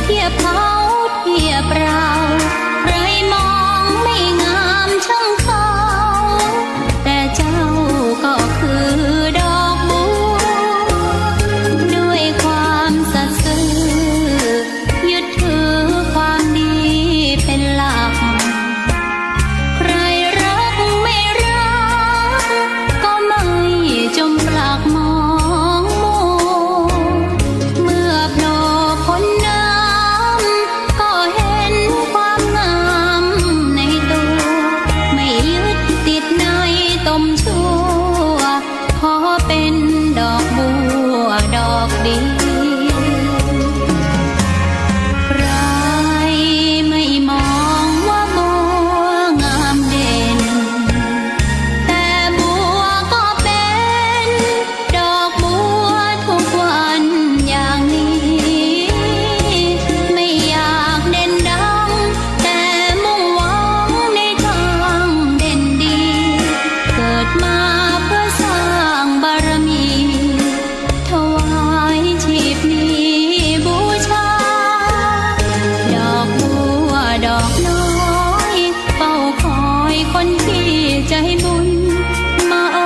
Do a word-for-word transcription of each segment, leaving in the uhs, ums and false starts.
เทียบเขาเทียบเรา ใครมองไม่งามช่างเขา แต่เจ้าก็คือดอกบัว ด้วยความสัตย์ซื่อ ยึดถือความดีเป็นหลัก ใครรักไม่รัก ก็ไม่จมปลักมองมัว เมื่อโผล่พ้นน้ำ ก็เห็นความงามในตัว ไม่ยึดติดในตมชั่ว ขอเป็นดอกบัวดอกเดียว ใครไม่มองว่าบัวงามเด่น แต่บัวก็เป็นดอกบัวทุกวันอย่างนี้ ไม่อยากเด่นดัง แต่มุ่งหวังในทางเด่นดี เกิดมาเพื่อสร้างบารมี ถวายชีพนี้บูชา ดอกบัวดอกน้อย เฝ้าคอยคนที่ใจบุญ มาโอ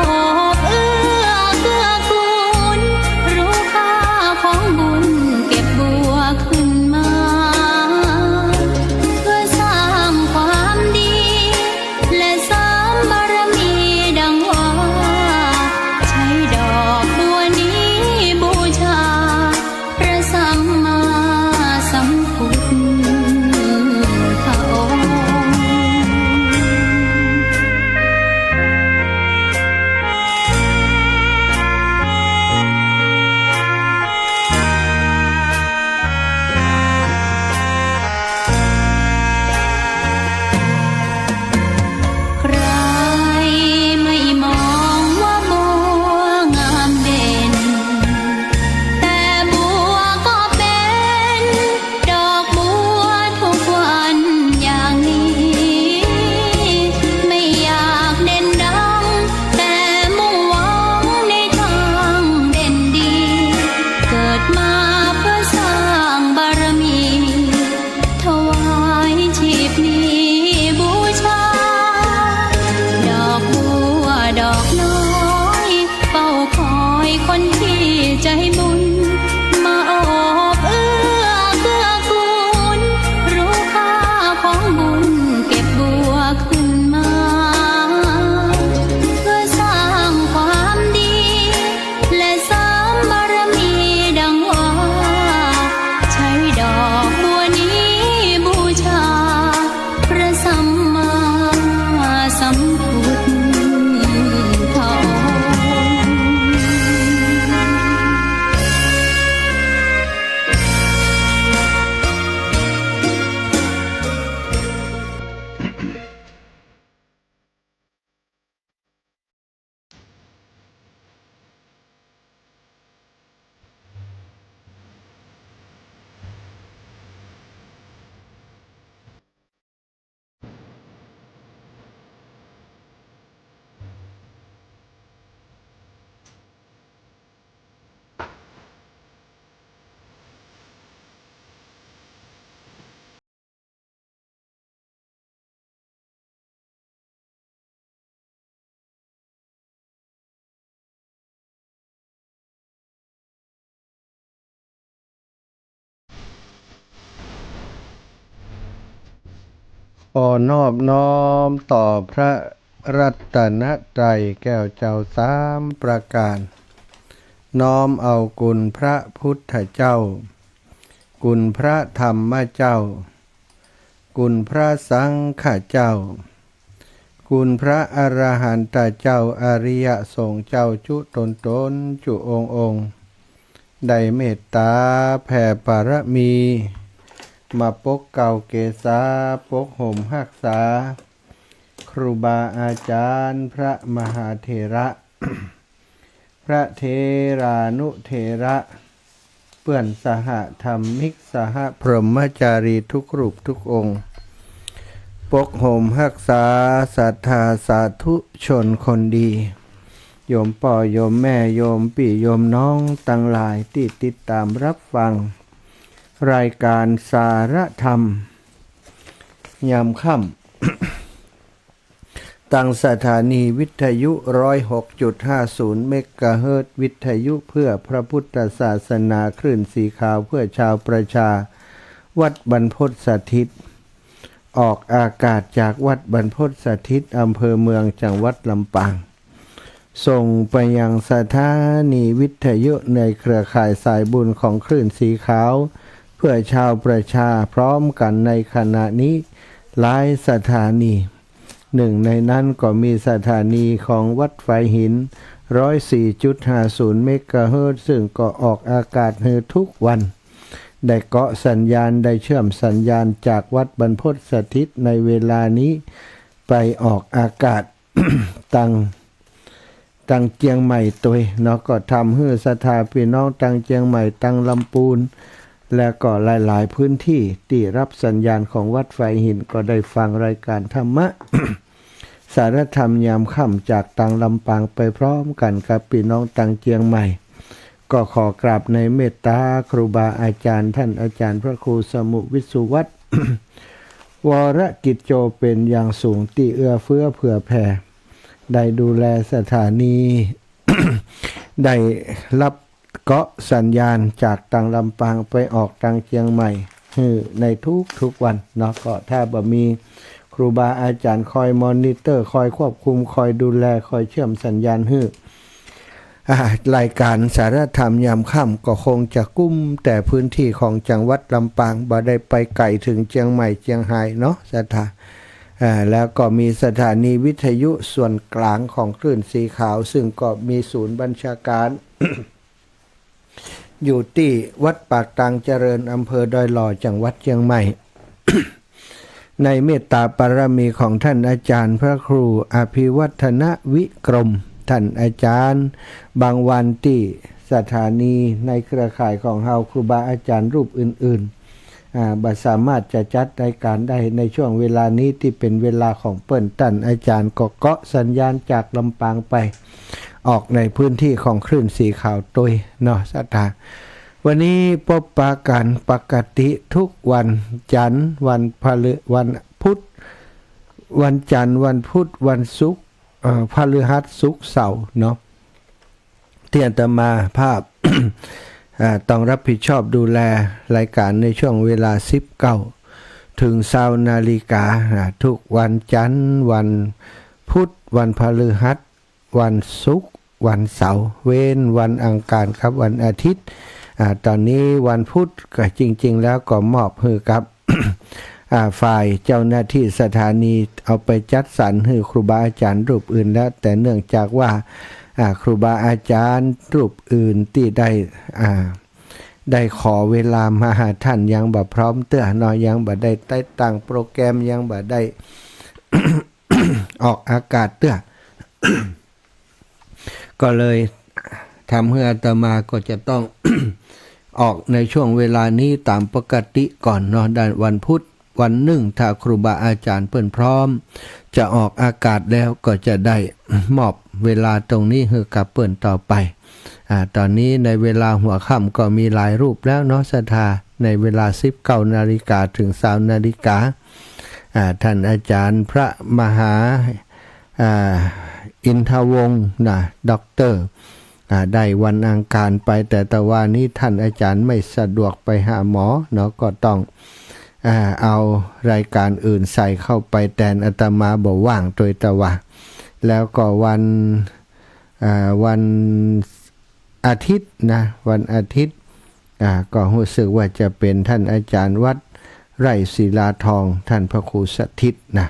บเอื้อเกื้อกูล รู้ค่าของบุญเก็บบัวขึ้นมา เพื่อสร้างความดี และเสริมบารมีดังว่า ใช้ดอกบัวนี้บูชา พระสัมมาสัมพุทธองค์ ใครไม่มองว่าบัวงามเด่น แต่บัวก็เป็นดอกบัวทุกวันอย่างนี้ ไม่อยากเด่นดัง แต่มุ่งหวังในทางเด่นดี เกิดมาเพื่อสร้างบารมี ถวายชีพนี้บูชา ดอกบัวดอกน้อย เฝ้าคอยคนที่ใจบุญ มาโอบเอื้อเกื้อกูล รู้ค่าของบุญเก็บบัวขึ้นมา เพื่อสร้างความดี และเสริมบารมีดังว่า ใช้ดอกบัวนี้บูชา พระสัมมาสัมพุทธองค์ ขอนอบน้อมต่อพระรัตนตรัยแก้วเจ้าสามประการ น้อมเอาคุณพระพุทธเจ้า คุณพระธรรมเจ้า คุณพระสังฆเจ้า คุณพระอรหันตเจ้า อริยสงฆ์เจ้าจุ๊ตนๆ จุ๊องค์ๆ ได้เมตตาแผ่บารมี มาปกเกล้าเกษา ปกห่มฮักษา ครูบาอาจารย์ พระมหาเถระ พระเถรานุเถระ เปื้อนสหธรรมิก สหพรหมจารีทุกรูปทุกองค์ ปกห่มฮักษา ศรัทธาสาธุชนคนดี โยมป้อโยมแม่ โยมปี้โยมน้องตังหลายตี้ติดต๋ามรับฟัง รายการสารธรรมยามค่ำ ตังสถานีวิทยุ ร้อยหกจุดห้าศูนย์ เมกะเฮิรตซ์ วิทยุเพื่อพระพุทธศาสนา คลื่นสีขาวเพื่อชาวประชา วัดบรรพตสถิต ออกอากาศจากวัดบรรพตสถิต อำเภอเมือง จังหวัดลำปาง ส่งไปยังสถานีวิทยุในเครือข่ายสายบุญของคลื่นสีขาวเพื่อชาวประชาพร้อมกันในขณะนี้หลายสถานี หนึ่งในนั้นก็มีสถานีของวัดฝายหิน ร้อยสี่จุดห้าศูนย์ เมกะเฮิรตซ์ ซึ่งก็ออกอากาศหื้อทุกวัน ได้เกาะสัญญาณ ได้เชื่อมสัญญาณจากวัดบรรพตสถิตในเวลานี้ไปออกอากาศ ตัง ตังเจียงใหม่ตวยเนาะ ก็ทำหื้อศรัทธาพี่น้องตังเจียงใหม่ ตังลำปูน และก็หลายๆ พื้นที่ตี้ฮับสัญญาณของวัดฝายหิน ก็ได้ฟังรายการธรรมะ สารธรรมยามค่ำจากตังลำปางไปพร้อมกันกับพี่น้องตังเจียงใหม่ ก็ขอกราบในเมตตาครูบาอาจารย์ ท่านอาจารย์พระครูสมุห์ วิสุวัฒน์ วรกิจโจ เป๋นอย่างสูงตี้เอื้อเฟื้อเผื่อแผ่ ได้ดูแลสถานี ได้ฮับเกาะสัญญาณจากตังลำปางไปออกตังเจียงใหม่หื้อในทุกๆ วันเนาะ ก็ถ้าบ่มีครูบาอาจารย์คอยมอนิเตอร์ คอยควบคุม คอยดูแล คอยเชื่อมสัญญาณหื้อ อ่า รายการสารธรรมยามค่ำก็คงจะกุ้มแต่พื้นที่ของจังหวัดลำปาง บ่ได้ไปไก๋เถิงเจียงใหม่เจียงฮายเนาะ ศรัทธา อ่า แล้วก็มีสถานีวิทยุส่วนกลางของคลื่นสีขาว ซึ่งก็มีศูนย์บัญชาการ อยู่ตี้วัดปากตางเจริญ อำเภอดอยหล่อ จังหวัดเจียงใหม่ ในเมตตาปารมีของท่านอาจารย์พระครูอภิวัฒนวิกรม ท่านอาจารย์ บางวันตี้สถานีในเครือข่ายของเฮา ครูบาอาจารย์รูปอื่นๆ อ่า บ่สามารถจะจัดรายการได้ในช่วงเวลานี้ตี้เป๋นเวลาของเปิ้น ท่านอาจารย์ก็เกาะสัญญาณจากลำปางไป ออกในพื้นที่ของคลื่นสีขาวตวยเนาะ ศรัทธา วันนี้ปะกั๋นปกติทุกวันจันทร์ วันพฤ- วันพุธ วันจันทร์ วันพุธ วันศุกร์ เอ่อ พฤหัส ศุกร์ เสาร์เนาะ ตี้อาตมาภาพ อ่า ต้องฮับผิดชอบดูแลรายการในช่วงเวลาสิบเก้าเถิงซาวนาฬิกา อ่า ทุกวันจันทร์ วันพุธ วันพฤหัส วันศุกร์ วันเสาร์ เว้นวันอังคารกับวันอาทิตย์ อ่า ต๋อนนี้วันพุธก็จริงๆ แล้วก็มอบหื้อกับ อ่า ฝ่ายเจ้าหน้าตี้สถานีเอาไปจัดสรรหื้อครูบาอาจารย์รูปอื่นแล้ว แต่เนื่องจากว่า อ่า ครูบาอาจารย์รูปอื่นตี้ได้ อ่า ได้ขอเวลามาหาท่านยังบ่พร้อมเตื้อเนาะ ยังบ่ได้ติดตั้งโปรแกรม ยังบ่ได้ ออกอากาศเตื้อ ก็เลยทำหื้ออาตมาก็จะต้อง ออกในช่วงเวลานี้ต๋ามปกติก่อนเนาะ ได้วันพุธวันนึ่ง ถ้าครูบาอาจารย์เปิ้นพร้อมจะออกอากาศแล้ว ก็จะได้มอบเวลาตรงนี้หื้อกับเปิ้นต่อไป อ่า ต๋อนนี้ในเวลาหัวค่ำก็มีหลายรูปแล้วเนาะ ศรัทธา ในเวลาสิบเก้านาฬิกาเถิงซาวนาฬิกา อ่า ท่านอาจารย์พระมหา อ่า อินทวงศ์นะ ด็อกเตอร์ อ่า ได้วันอังคารไป แต่ตะวานี้ท่านอาจารย์ไม่สะดวกไปหาหมอเนาะ ก็ต้อง อ่า เอารายการอื่นใส่เข้าไปแตน อาตมาบ่ว่างตวยตะวา แล้วก็วัน อ่า วันอาทิตย์นะ วันอาทิตย์ อ่า ก็ฮู้สึกว่าจะเป๋นท่านอาจารย์วัดไร่ศิลาทอง ท่านพระครูสถิตนะ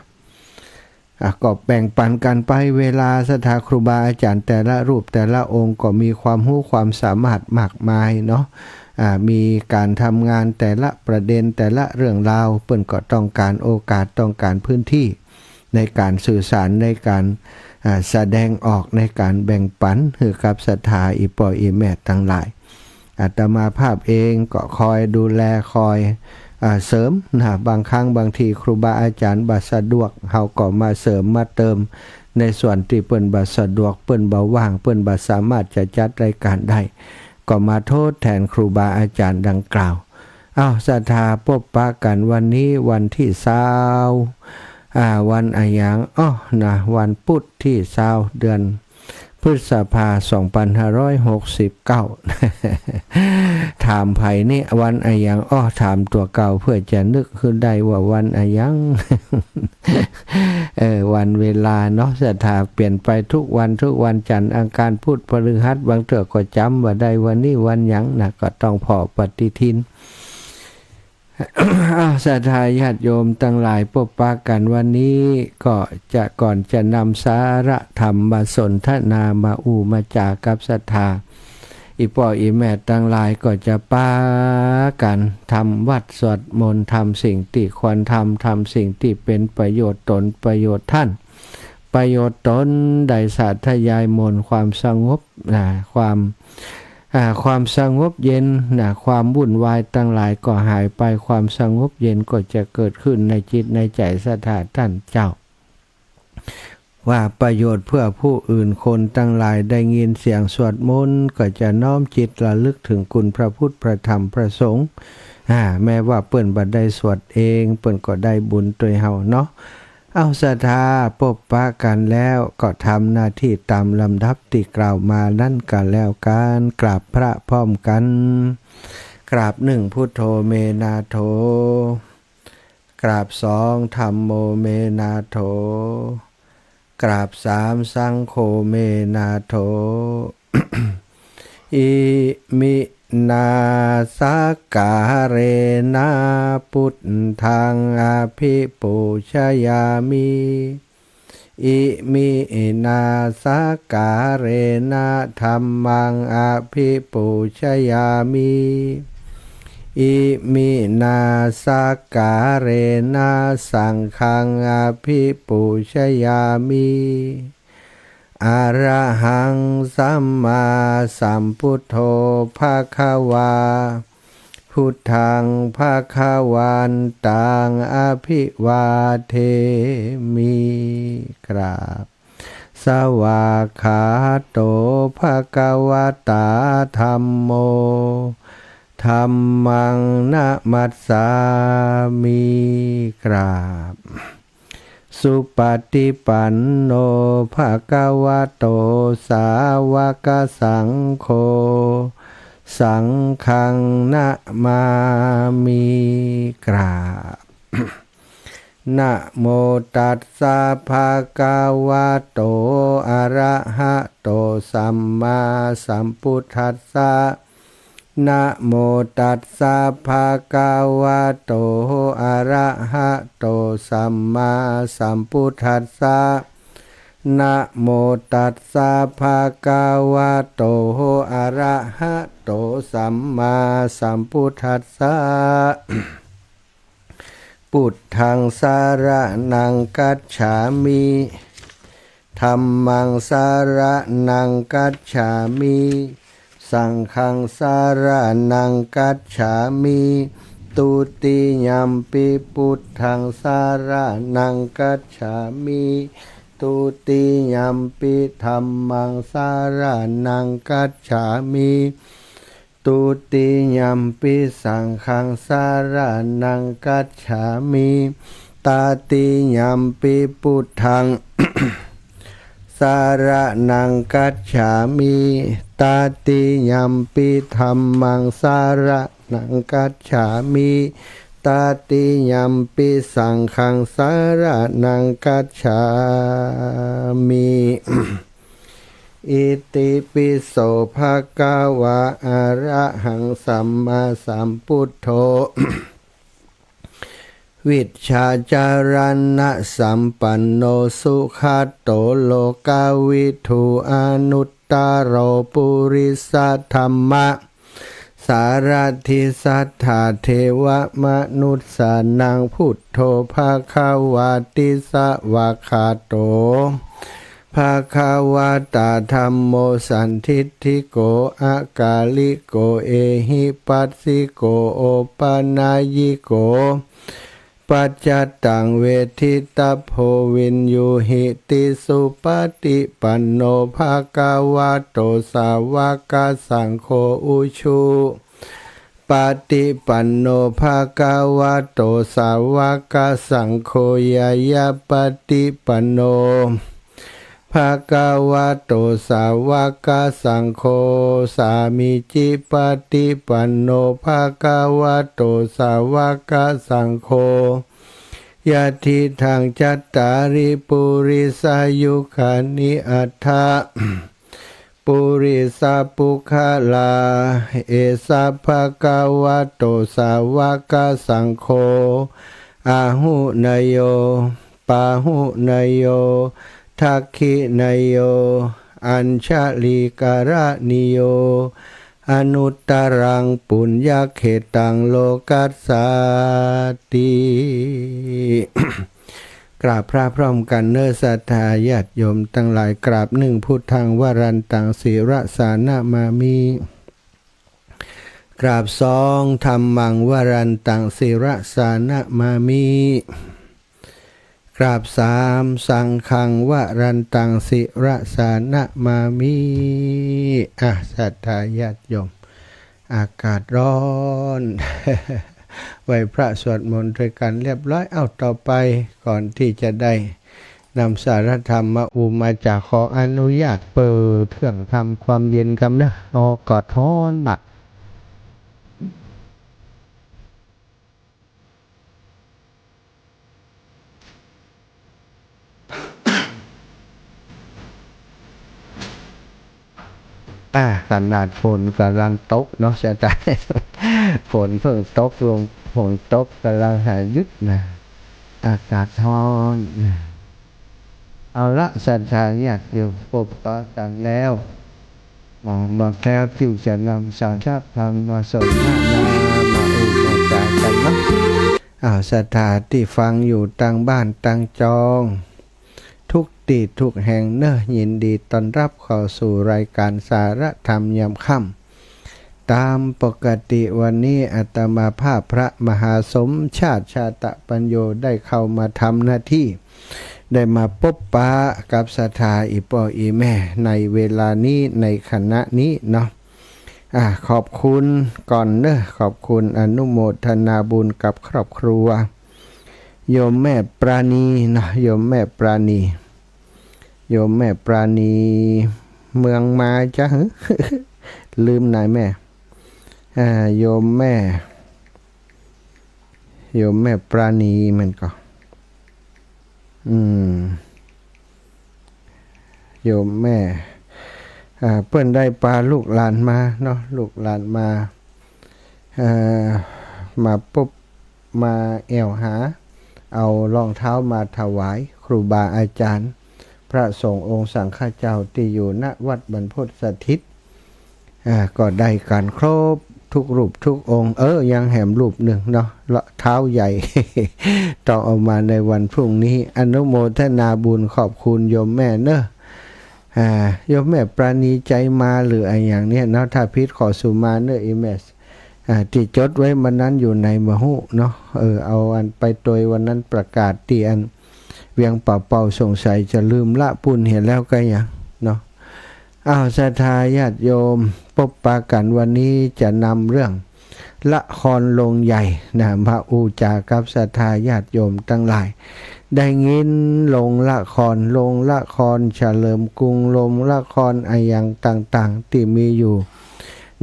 อ่ะ ก็แบ่งปั๋นกั๋นไปเวลา ศรัทธา ครูบาอาจารย์แต่ละรูปแต่ละองค์ก็มีความฮู้ความสามารถมากมายเนาะ อ่า มีก๋านทำงานแต่ละประเด็นแต่ละเรื่องราว เปิ้นก็ต้องก๋านโอกาส ต้องก๋านพื้นตี้ในก๋านสื่อสาร ในก๋าน อ่า แสดงออก ในก๋านแบ่งปั๋นหื้อกับศรัทธาอี่ป้ออี่แม่ตังหลาย อาตมาภาพเองก็คอยดูแล คอย อ่า เสริมนะ บางครั้งบางทีครูบาอาจารย์บ่สะดวก เฮาก็มาเสริมมาเติม ในส่วนตี้เปิ้นบ่สะดวก เปิ้นบ่ว่าง เปิ้นบ่สามารถจะจัดรายการได้ ก็มาทดแทนครูบาอาจารย์ดังกล่าว อ้าว ศรัทธา ปบปะกั๋นวันนี้วันตี้ซาว อ่า วันอะหยัง อ้อ นะ วันปุธตี้ซาว เดือนพฤษภา สองปันห้าร้อยหกสิบเก้า ถามใผนี่ วันอะหยัง อ้อ ถามตั๋วเก่า เปื้อจะนึกหื้อได้ว่าวันอะหยัง เออ วันเวลาเนาะ ศรัทธา เปลี่ยนไปกู้วัน กู้วันจันทร์ อังคาร พุธ พฤหัส บางเตื้อก็จ๋ำบ่ได้ว่าวันนี้วันหยังนะ ก็ต้องผ่อปฏิทิน อ้าว ศรัทธาญาติโยมตังหลาย ปบปะกั๋นวันนี้ก็จะ ก่อนจะนำสาระธรรมมาสนทนา มาอู้มาจ๋ากับศรัทธา อี่ป้ออี่แม่ตังหลายก็จะปากั๋นทำวัตรสวดมนต์ ทำสิ่งตี้ควรทำ ทำสิ่งตี้เป๋นประโยชน์ต๋นประโยชน์ต้าน ประโยชน์ต๋น ได้สาธยายมนต์ ความสงบ อ่า ความ อ่า ความสงบเย็นนะ ความวุ่นวายตังหลายก็หายไป ความสงบเย็นก็จะเกิดขึ้นในจิตในใจ๋ศรัทธาต้านเจ้า ว่าประโยชน์เปื้อผู้อื่น คนตังหลายได้ยินเสียงสวดมนต์ก็จะน้อมจิตระลึกเถิงคุณพระพุทธ พระธรรม พระสงฆ์ อ่า แม้ว่าเปิ้นบ่ได้สวดเอง เปิ้นก็ได้บุญตวยเฮาเนาะ อ้าว ศรัทธา ปบปะกั๋นแล้วก็ทำหน้าตี้ต๋ามลำดับตี้กล่าวมานั้นกั๋นแล้วกั๋น กราบพระพร้อมกั๋น กราบหนึ่ง พุทโธเมนาโถ กราบสอง ธัมโมเมนาโถ กราบสาม สังโฆเมนาโถ อิมินาสักการะนะ ปุทธังอะภิปูชยามิ อิมินาสักการะนะ ธัมมังอะภิปูชยามิ อิมินาสักการะนะ สังฆังอะภิปูชยามิ อะระหังสัมมาสัมพุทโธ ภะคะวา พุทธัง ภะคะวันตัง อะภิวาเทมิ กราบ สวากขาโต ภะคะวะตา ธัมโม ธัมมัง นะมัสสามิ กราบ สุปฏิปันโน ภะคะวะโต สาวกสังโฆ สังฆัง นะมามิ กราบ นะโมตัสสะ ภะคะวะโต อะระหะโต สัมมาสัมพุทธัสสะ นะโมตัสสะ ภะคะวะโต อะระหะโต สัมมาสัมพุทธัสสะ นะโมตัสสะ ภะคะวะโต อะระหะโต สัมมาสัมพุทธัสสะ พุทธัง สะระณัง คัจฉามิ ธัมมัง สะระณัง คัจฉามิ สังฆัง สะระณัง คัจฉามิ ทุติยัมปิ พุทธัง สะระณัง คัจฉามิ ทุติยัมปิ ธัมมัง สะระณัง คัจฉามิ ทุติยัมปิ สังฆัง สะระณัง คัจฉามิ ตติยัมปิ พุทธัง สะระณัง คัจฉามิ ตติยัมปิ ธัมมัง สะระณัง คัจฉามิ ตติยัมปิ สังฆัง สะระณัง คัจฉามิ อิติปิโส ภะคะวา อะระหัง สัมมาสัมพุทโธ วิชชาจารณะสัมปันโน สุขะโต โลกะวิทู อนุตตะโร ปุริสะธัมมะ สารถิ สัทธา เทวะมนุสสานัง พุทโธ ภะคะวาติ สะวากขาโต ภะคะวะตา ธัมโม สันทิฏฐิโก อะกาลิโก เอหิปัสสิโก โอปะนัยยิโก ปัจจตัง เวทิตัพโพ วิญญูหิติ สุปะฏิปันโน ภะคะวะโต สาวกสังโฆ อุชุ ปะติปันโน ภะคะวะโต สาวกสังโฆ ญาญาปะติปันโน ภะคะวะโต สาวกสังโฆ สามีจิปะติปันโน ภะคะวะโต สาวกสังโฆ ยัตถิตัง จัตตาริ ปุริสายุคานิ อัตถะ ปุริสปุคคลา เอสะ ภะคะวะโต สาวกสังโฆ อาหุเนโย ปาหุเนโย ทักขิเนโย อัญชลีกรณีโย อนุตตรัง ปุญญเขตตัง โลกัสสาติ กราบพระพร้อมกั๋นเน่อ ศรัทธาญาติโยมตังหลาย กราบ หนึ่ง พุทธัง วรันตัง ศิรสานะมามิ กราบ สอง ธัมมัง วรันตัง ศิรสานะมามิ กราบ สาม สังฆัง วรันตัง ศิรสานะมามิ อ่ะ ศรัทธาญาติโยม อากาศร้อน ไหว้พระสวดมนต์ด้วยกั๋นเรียบร้อย เอ้า ต่อไป ก่อนตี้จะได้นำสารธรรมมาอู้มาจ๋า ขออนุญาตเปิดเครื่องทำความเย็นก่อนเน่อ อากาศฮ้อนนัก อ่า ขนาดฝนก่ำลังตกเนาะ ศรัทธา ฝนเพิ่งตกลง ฝนตกก่ำลังหาหยุดนะ อากาศฮ้อนนะ เอาละ ศรัทธาญาติโยม ปบตอกั๋นแล้ว อ่า มาแล้วตี้จะนำสารธรรมมาสนทนา มาอู้มาจ๋ากั๋นเนาะ อ้าว ศรัทธาตี้ฟังอยู่ตางบ้านตางจอง ทุกตี้ทุกแห่งเน่อ ยินดีต้อนรับเข้าสู่รายการสารธรรมยามค่ำ ต๋ามปกติวันนี้อาตมาภาพพระมหาสมชาติ ชาตะปัญโญ ได้เข้ามาทำหน้าตี้ ได้มาปบปะกับศรัทธาอี่ป้ออี่แม่ในเวลานี้ ในขณะนี้เนาะ อ่า ขอบคุณก่อนเน่อ ขอบคุณอนุโมทนาบุญกับครอบครัว โยมแม่ปราณีเนาะ โยมแม่ปราณี โยมแม่ปราณี เมืองมาจ๊ะ หือ ลืมนายแม่ อ่า โยมแม่ โยมแม่ปราณีแม่นก่อ อืม โยมแม่ อ่า เปิ้นได้ปาลูกหลานมาเนาะ ลูกหลานมา เอ่อ มาปบ มาแอ่วหา เอารองเท้ามาถวายครูบาอาจ๋ารย์ พระสงฆ์องค์สังฆเจ้าตี้อยู่ ณ วัดบรรพตสถิต อ่า ก็ได้กั๋นครบทุกรูปทุกองค์ เออ ยังแหมรูปนึ่งเนาะ ละ เท้าใหญ่ ต้องเอามาในวันพรุ่งนี้ อนุโมทนาบุญ ขอบคุณโยมแม่เน่อ อ่า โยมแม่ปราณีใจมาหรืออะหยังเนี่ยเนาะ ถ้าผิดขอสุมาเน่อ อีแม่ อ่า ตี้จดไว้วันนั้นอยู่ไหนบ่ฮู้เนาะ เออ เอาอันไปตวยวันนั้นประกาศตี้อันเวียงป่าเป่า สงสัยจะลืมละปุ้นเหียแล้วก็ยังเนาะ อ้าว ศรัทธาญาติโยม ปบปะกั๋นวันนี้จะนำเรื่องละครโรงใหญ่นะ มาอู้จ๋ากับศรัทธาญาติโยมตังหลาย ได้ยินโรงละคร โรงละครเฉลิมกรุง โรงละครอะหยังต่างๆ ตี้มีอยู่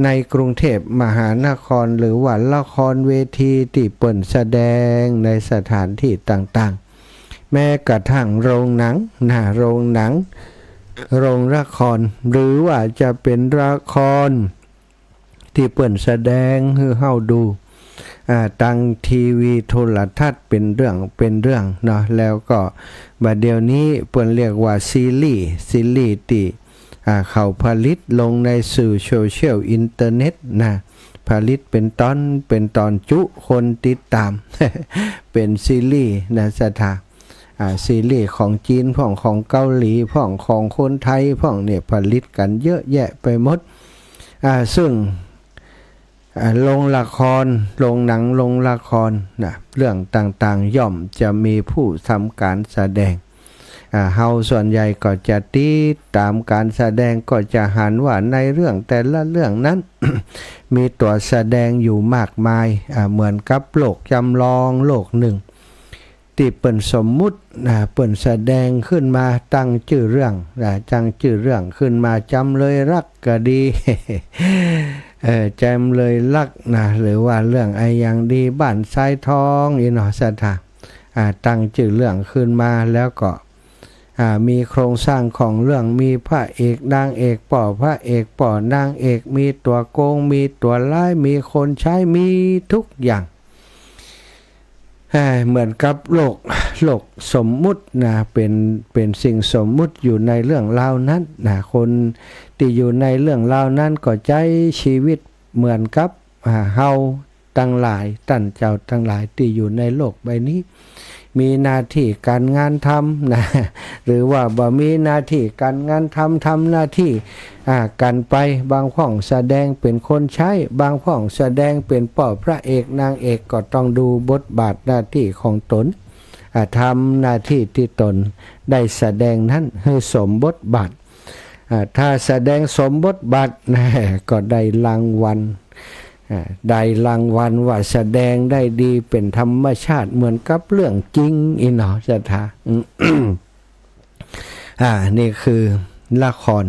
ในกรุงเทพมหานคร หรือว่าละครเวทีตี้เปิ้นแสดงในสถานตี้ต่างๆ แม้กระทั่งโรงหนังนะ โรงหนัง โรงละคร หรือว่าจะเป๋นละครตี้เปิ้นแสดงหื้อเฮาดู อ่า ตางทีวีโทรทัศน์เป๋นเรื่องเป๋นเรื่องเนาะ แล้วก็บ่าเดี่ยวนี้เปิ้นเรียกว่าซีรีส์ ซีรีส์ตี้ อ่า เขาผลิตลงในสื่อโซเชียลอินเทอร์เน็ตนะ ผลิตเป๋นตอนเป๋นตอนจุคนติดต๋าม เป๋นซีรีส์นะ ศรัทธา อ่า ซีรีส์ของจีนพ่อง ของเกาหลีพ่อง ของคนไทยพ่องเนี่ย ผลิตกั๋นเยอะแยะไปหมด อ่า ซึ่ง อ่า โรงละคร โรงหนัง โรงละครนะ เรื่องต่างๆ ย่อมจะมีผู้ทำก๋านแสดง อ่า เฮาส่วนใหญ่ก็จะติดต๋ามก๋านแสดง ก็จะหันว่าในเรื่องแต่ละเรื่องนั้น มีตั๋วแสดงอยู่มากมาย อ่า เหมือนกับโลกจ๋ำลองโลกนึ่ง ตี้เปิ้นสมมุติ อ่า เปิ้นแสดงขึ้นมา ตั้งจื้อเรื่อง อ่า ตั้งจื้อเรื่องขึ้นมา จ๋ำเลยฮักก็ดี เออ จ๋ำเลยฮักนะ หรือว่าเรื่องอะหยังดี บ้านทรายทอง อี้เนาะ ศรัทธา อ่า ตั้งจื้อเรื่องขึ้นมาแล้วก็ อ่า มีโครงสร้างของเรื่อง มีพระเอกนางเอก ป้อพระเอก ป้อนางเอก มีตั๋วโกง มีตั๋วร้าย มีคนใช้ มีทุกอย่าง อ่า เหมือนกับโลก โลกสมมุตินะ เป๋น เป๋นสิ่งสมมุติอยู่ในเรื่องราวนั้นนะ คนตี้อยู่ในเรื่องราวนั้นก็ใจ๊ชีวิตเหมือนกับ อ่า เฮาตังหลาย ต้านเจ้าตังหลายตี้อยู่ในโลกใบนี้ มีหน้าตี้ก๋านงานทำนะ หรือว่าบ่มีหน้าตี้ก๋านงานทำ ทำหน้าตี้ อ่า กั๋นไป บางพ่องแสดงเป๋นคนใช้ บางพ่องแสดงเป๋นป้อพระเอกนางเอก ก็ต้องดูบทบาทหน้าตี้ของต๋น อ่า ทำหน้าตี้ตี้ต๋นได้แสดงนั้นหื้อสมบทบาท อ่า ถ้าแสดงสมบทบาท ก็ได้รางวัล อ่า ได้รางวัลว่าแสดงได้ดีเป๋นธรรมชาติเหมือนกับเรื่องจริง อี้เนาะ ศรัทธา อืม อ่า นี่คือละคร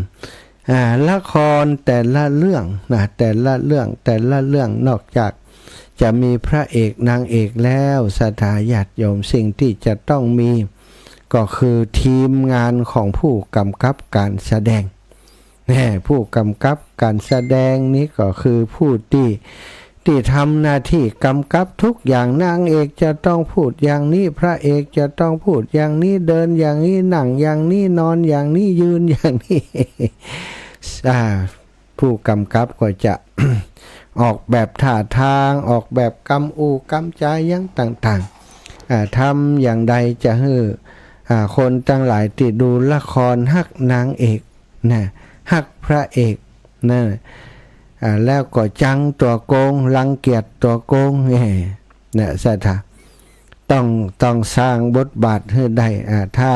อ่า ละครแต่ละเรื่องนะ แต่ละเรื่อง แต่ละเรื่อง นอกจากจะมีพระเอกนางเอกแล้ว ศรัทธาญาติโยม สิ่งตี้จะต้องมีก็คือทีมงานของผู้กำกับก๋านแสดง แน่ ผู้กำกับก๋านแสดงนี้ก็คือผู้ตี้ ตี้ทำหน้าตี้กำกับทุกอย่าง นางเอกจะต้องพูดอย่างนี้ พระเอกจะต้องพูดอย่างนี้ เดินอย่างนี้ นั่งอย่างนี้ นอนอย่างนี้ ยืนอย่างนี้ อ่า ผู้กำกับก็จะ ออกแบบท่าทาง ออกแบบกำอู้กำจ๋าอะหยังต่างๆ อ่า ทำอย่างใดจะหื้อ อ่า คนตังหลายตี้ดูละครฮักนางเอกนะ ฮักพระเอกนะ อ่า แล้วก็จังตั๋วโกง รังเกียจตั๋วโกง เอ้ นะ ศรัทธา ต้อง ต้องสร้างบทบาทหื้อได้ อ่า ถ้า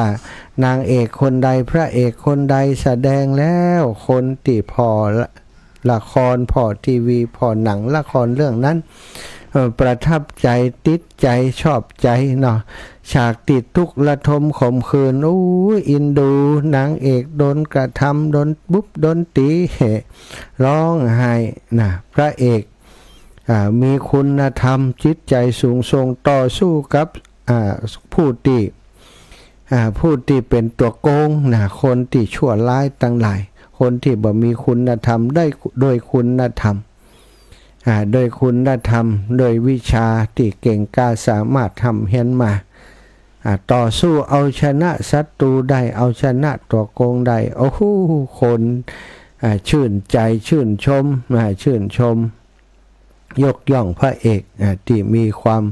นางเอกคนใด พระเอกคนใดแสดงแล้ว คนตี้ผ่อละ ละคร ผ่อทีวี ผ่อหนังละครเรื่องนั้น เอ่อ ประทับใจ๋ ติดใจ๋ ชอบใจ๋เนาะ ฉากตี้ทุกข์ระทมขมขื่น อู้ย อินดู นางเอกโดนกระทำ โดนบุบ โดนตี๋ ฮ้องไห้นะ พระเอก อ่า มีคุณธรรม จิตใจ๋สูงส่ง ต่อสู้กับ อ่า ผู้ตี้ อ่า ผู้ตี้เป๋นตั๋วโกงนะ คนตี้ชั่วร้ายตังหลาย คนตี้บ่มีคุณธรรม ได้ โดยคุณธรรม อ่า โดยคุณธรรม โดยวิชาตี้เก่งกล้าสามารถฮ่ำเฮียนมา อ่า ต่อสู้เอาชนะศัตรู๋ได้ เอาชนะตั๋วโกงได้ โอ้โห คน อ่า ชื่นใจ๋ ชื่นชม อ่า ชื่นชม ยกย่องพระเอก อ่า ตี้มีความ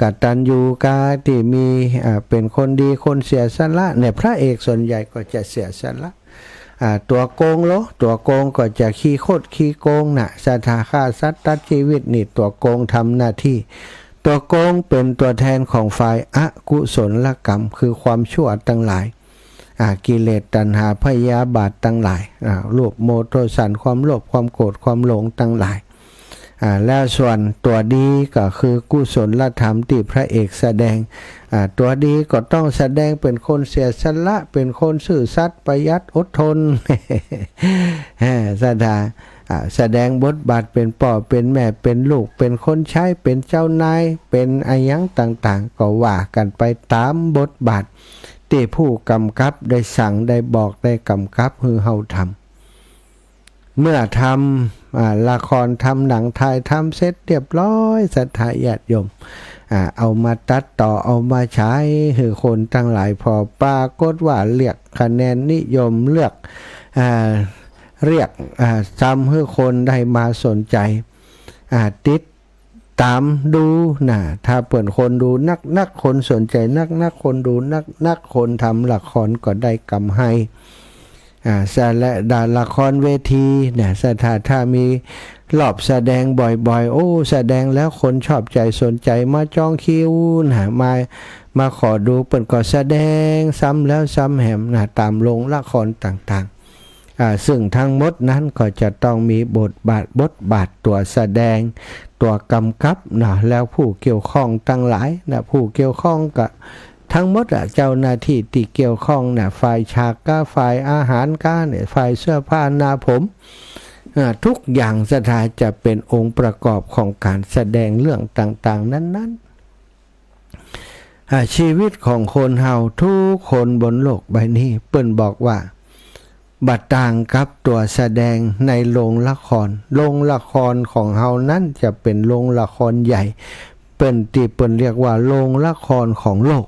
กตัญญูกะ ตี้มี อ่า เป๋นคนดี คนเสียสละ เนี่ย พระเอกส่วนใหญ่ก็จะเสียสละ อ่า ตั๋วโกงเหรอ ตั๋วโกงก็จะขี้คดขี้โกงนะ ศรัทธา ฆ่าสัตว์ตัดชีวิต นี่ตั๋วโกงทำหน้าตี้ ตั๋วโกงเป๋นตั๋วแทนของฝ่ายอกุศลกรรม คือความชั่วตังหลาย อ่า กิเลสตัณหาพยาบาทตังหลาย อ่า โลภโมโทสัน ความโลภ ความโกรธ ความหลงตังหลาย อ่า แล้วส่วนตั๋วดีก็คือกุศลธรรมตี้พระเอกแสดง อ่า ตั๋วดีก็ต้องแสดงเป๋นคนเสียสละ เป๋นคนซื่อสัตย์ ประหยัด อดทน อ่า ศรัทธา อ่า แสดงบทบาทเป๋นป้อ เป๋นแม่ เป๋นลูก เป๋นคนใช้ เป๋นเจ้านาย เป๋นอะหยังต่างๆ ก็ว่ากั๋นไปต๋ามบทบาทตี้ผู้กำกับได้สั่ง ได้บอก ได้กำกับหื้อเฮาทำ เมื่อทำ อ่า ละคร ทำหนัง ถ่ายทำเสร็จเรียบร้อย ศรัทธาญาติโยม อ่า เอามาตัดต่อ เอามาฉายหื้อคนตังหลายผ่อ ปรากฏว่าเรียกคะแนนนิยม เรียก อ่า เรียก อ่า ทำหื้อคนได้มาสนใจ๋ อ่า ติดต๋ามดูนะ ถ้าเปิ้นคนดูนักๆ คนสนใจ๋นักๆ คนดูนักๆ คนทำละครก็ได้กำไร อ่า สะ และดา ละครเวทีเนี่ย ศรัทธา ถ้ามีรอบแสดงบ่อยๆ โอ้ แสดงแล้วคนชอบใจ๋สนใจ๋ มาจองคิวนะ มา มาขอดู เปิ้นก็แสดงซ้ำแล้วซ้ำแหมนะ ต๋ามโรงละครต่างๆ อ่า ซึ่งทั้งหมดนั้นก็จะต้องมีบทบาท บทบาทตั๋วแสดง ตั๋วกำกับนะ แล้วผู้เกี่ยวข้องตังหลายนะ ผู้เกี่ยวข้องก็ทั้งหมดอะ เจ้าหน้าตี้ตี้เกี่ยวข้องนะ ฝ่ายฉากก้า ฝ่ายอาหารก้าเนี่ย ฝ่ายเสื้อผ้าหน้าผม อ่า ทุกอย่างศรัทธาจะเป๋นองค์ประกอบของก๋านแสดงเรื่องต่างๆ นั้นๆ อ่า ชีวิตของคนเฮาทุกคนบนโลกใบนี้ เปิ้นบอกว่าบ่ต่างกับตั๋วแสดงในโรงละคร โรงละครของเฮานั้นจะเป๋นโรงละครใหญ่ เปิ้น ตี้เปิ้นเรียกว่าโรงละครของโลก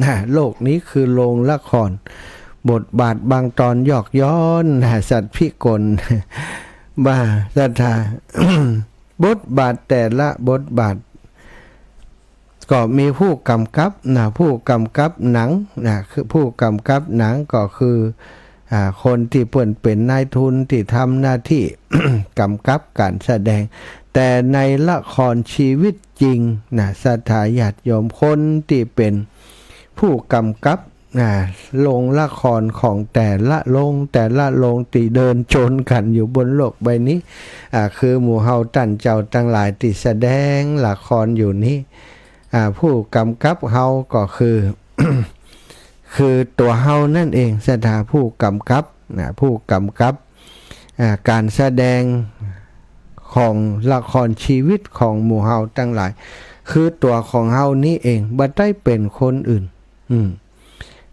นะ โลกนี้คือโรงละคร บทบาทบางตอนยอกย้อนนะ สัตว์พิกล บ่าศรัทธา บทบาทแต่ละบทบาท ก็มีผู้กำกับนะ ผู้กำกับหนังนะ คือผู้กำกับหนังก็คือ อ่า คนตี้เปิ้นเป๋นนายทุนตี้ทำหน้าตี้ กำกับก๋านแสดง แต่ในละครชีวิตจริงนะ ศรัทธาญาติโยม คนตี้เป๋นผู้กำกับ อ่า โรงละครของแต่ละโรง แต่ละโรงตี้เดินชนกั๋นอยู่บนโลกใบนี้ อ่า คือหมู่เฮาต้านเจ้าตังหลายตี้แสดงละครอยู่นี้ อ่า ผู้กำกับเฮาก็คือ คือตั๋วเฮานั่นเองศรัทธา ผู้กำกับนะ ผู้กำกับ อ่า ก๋านแสดงของละครชีวิตของหมู่เฮาตังหลาย คือตั๋วของเฮานี้เอง บ่ได้เป๋นคนอื่น อืม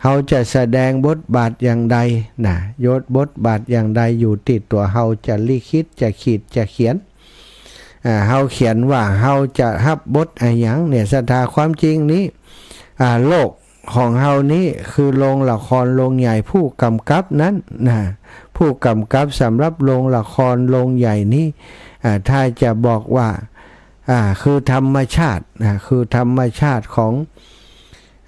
เฮาจะแสดงบทบาทอย่างใดนะ ยศบทบาทอย่างใดอยู่ตี้ตั๋วเฮาจะลิขิต จะขีด จะเขียน อ่า เฮาเขียนว่าเฮาจะฮับบทอะหยังเนี่ยศรัทธา ความจริงนี้ อ่า โลกของเฮานี้คือโรงละครโรงใหญ่ ผู้กำกับนั้นนะ ผู้กำกับสำหรับโรงละครโรงใหญ่นี้ อ่า ถ้าจะบอกว่า อ่า คือธรรมชาตินะ คือธรรมชาติของ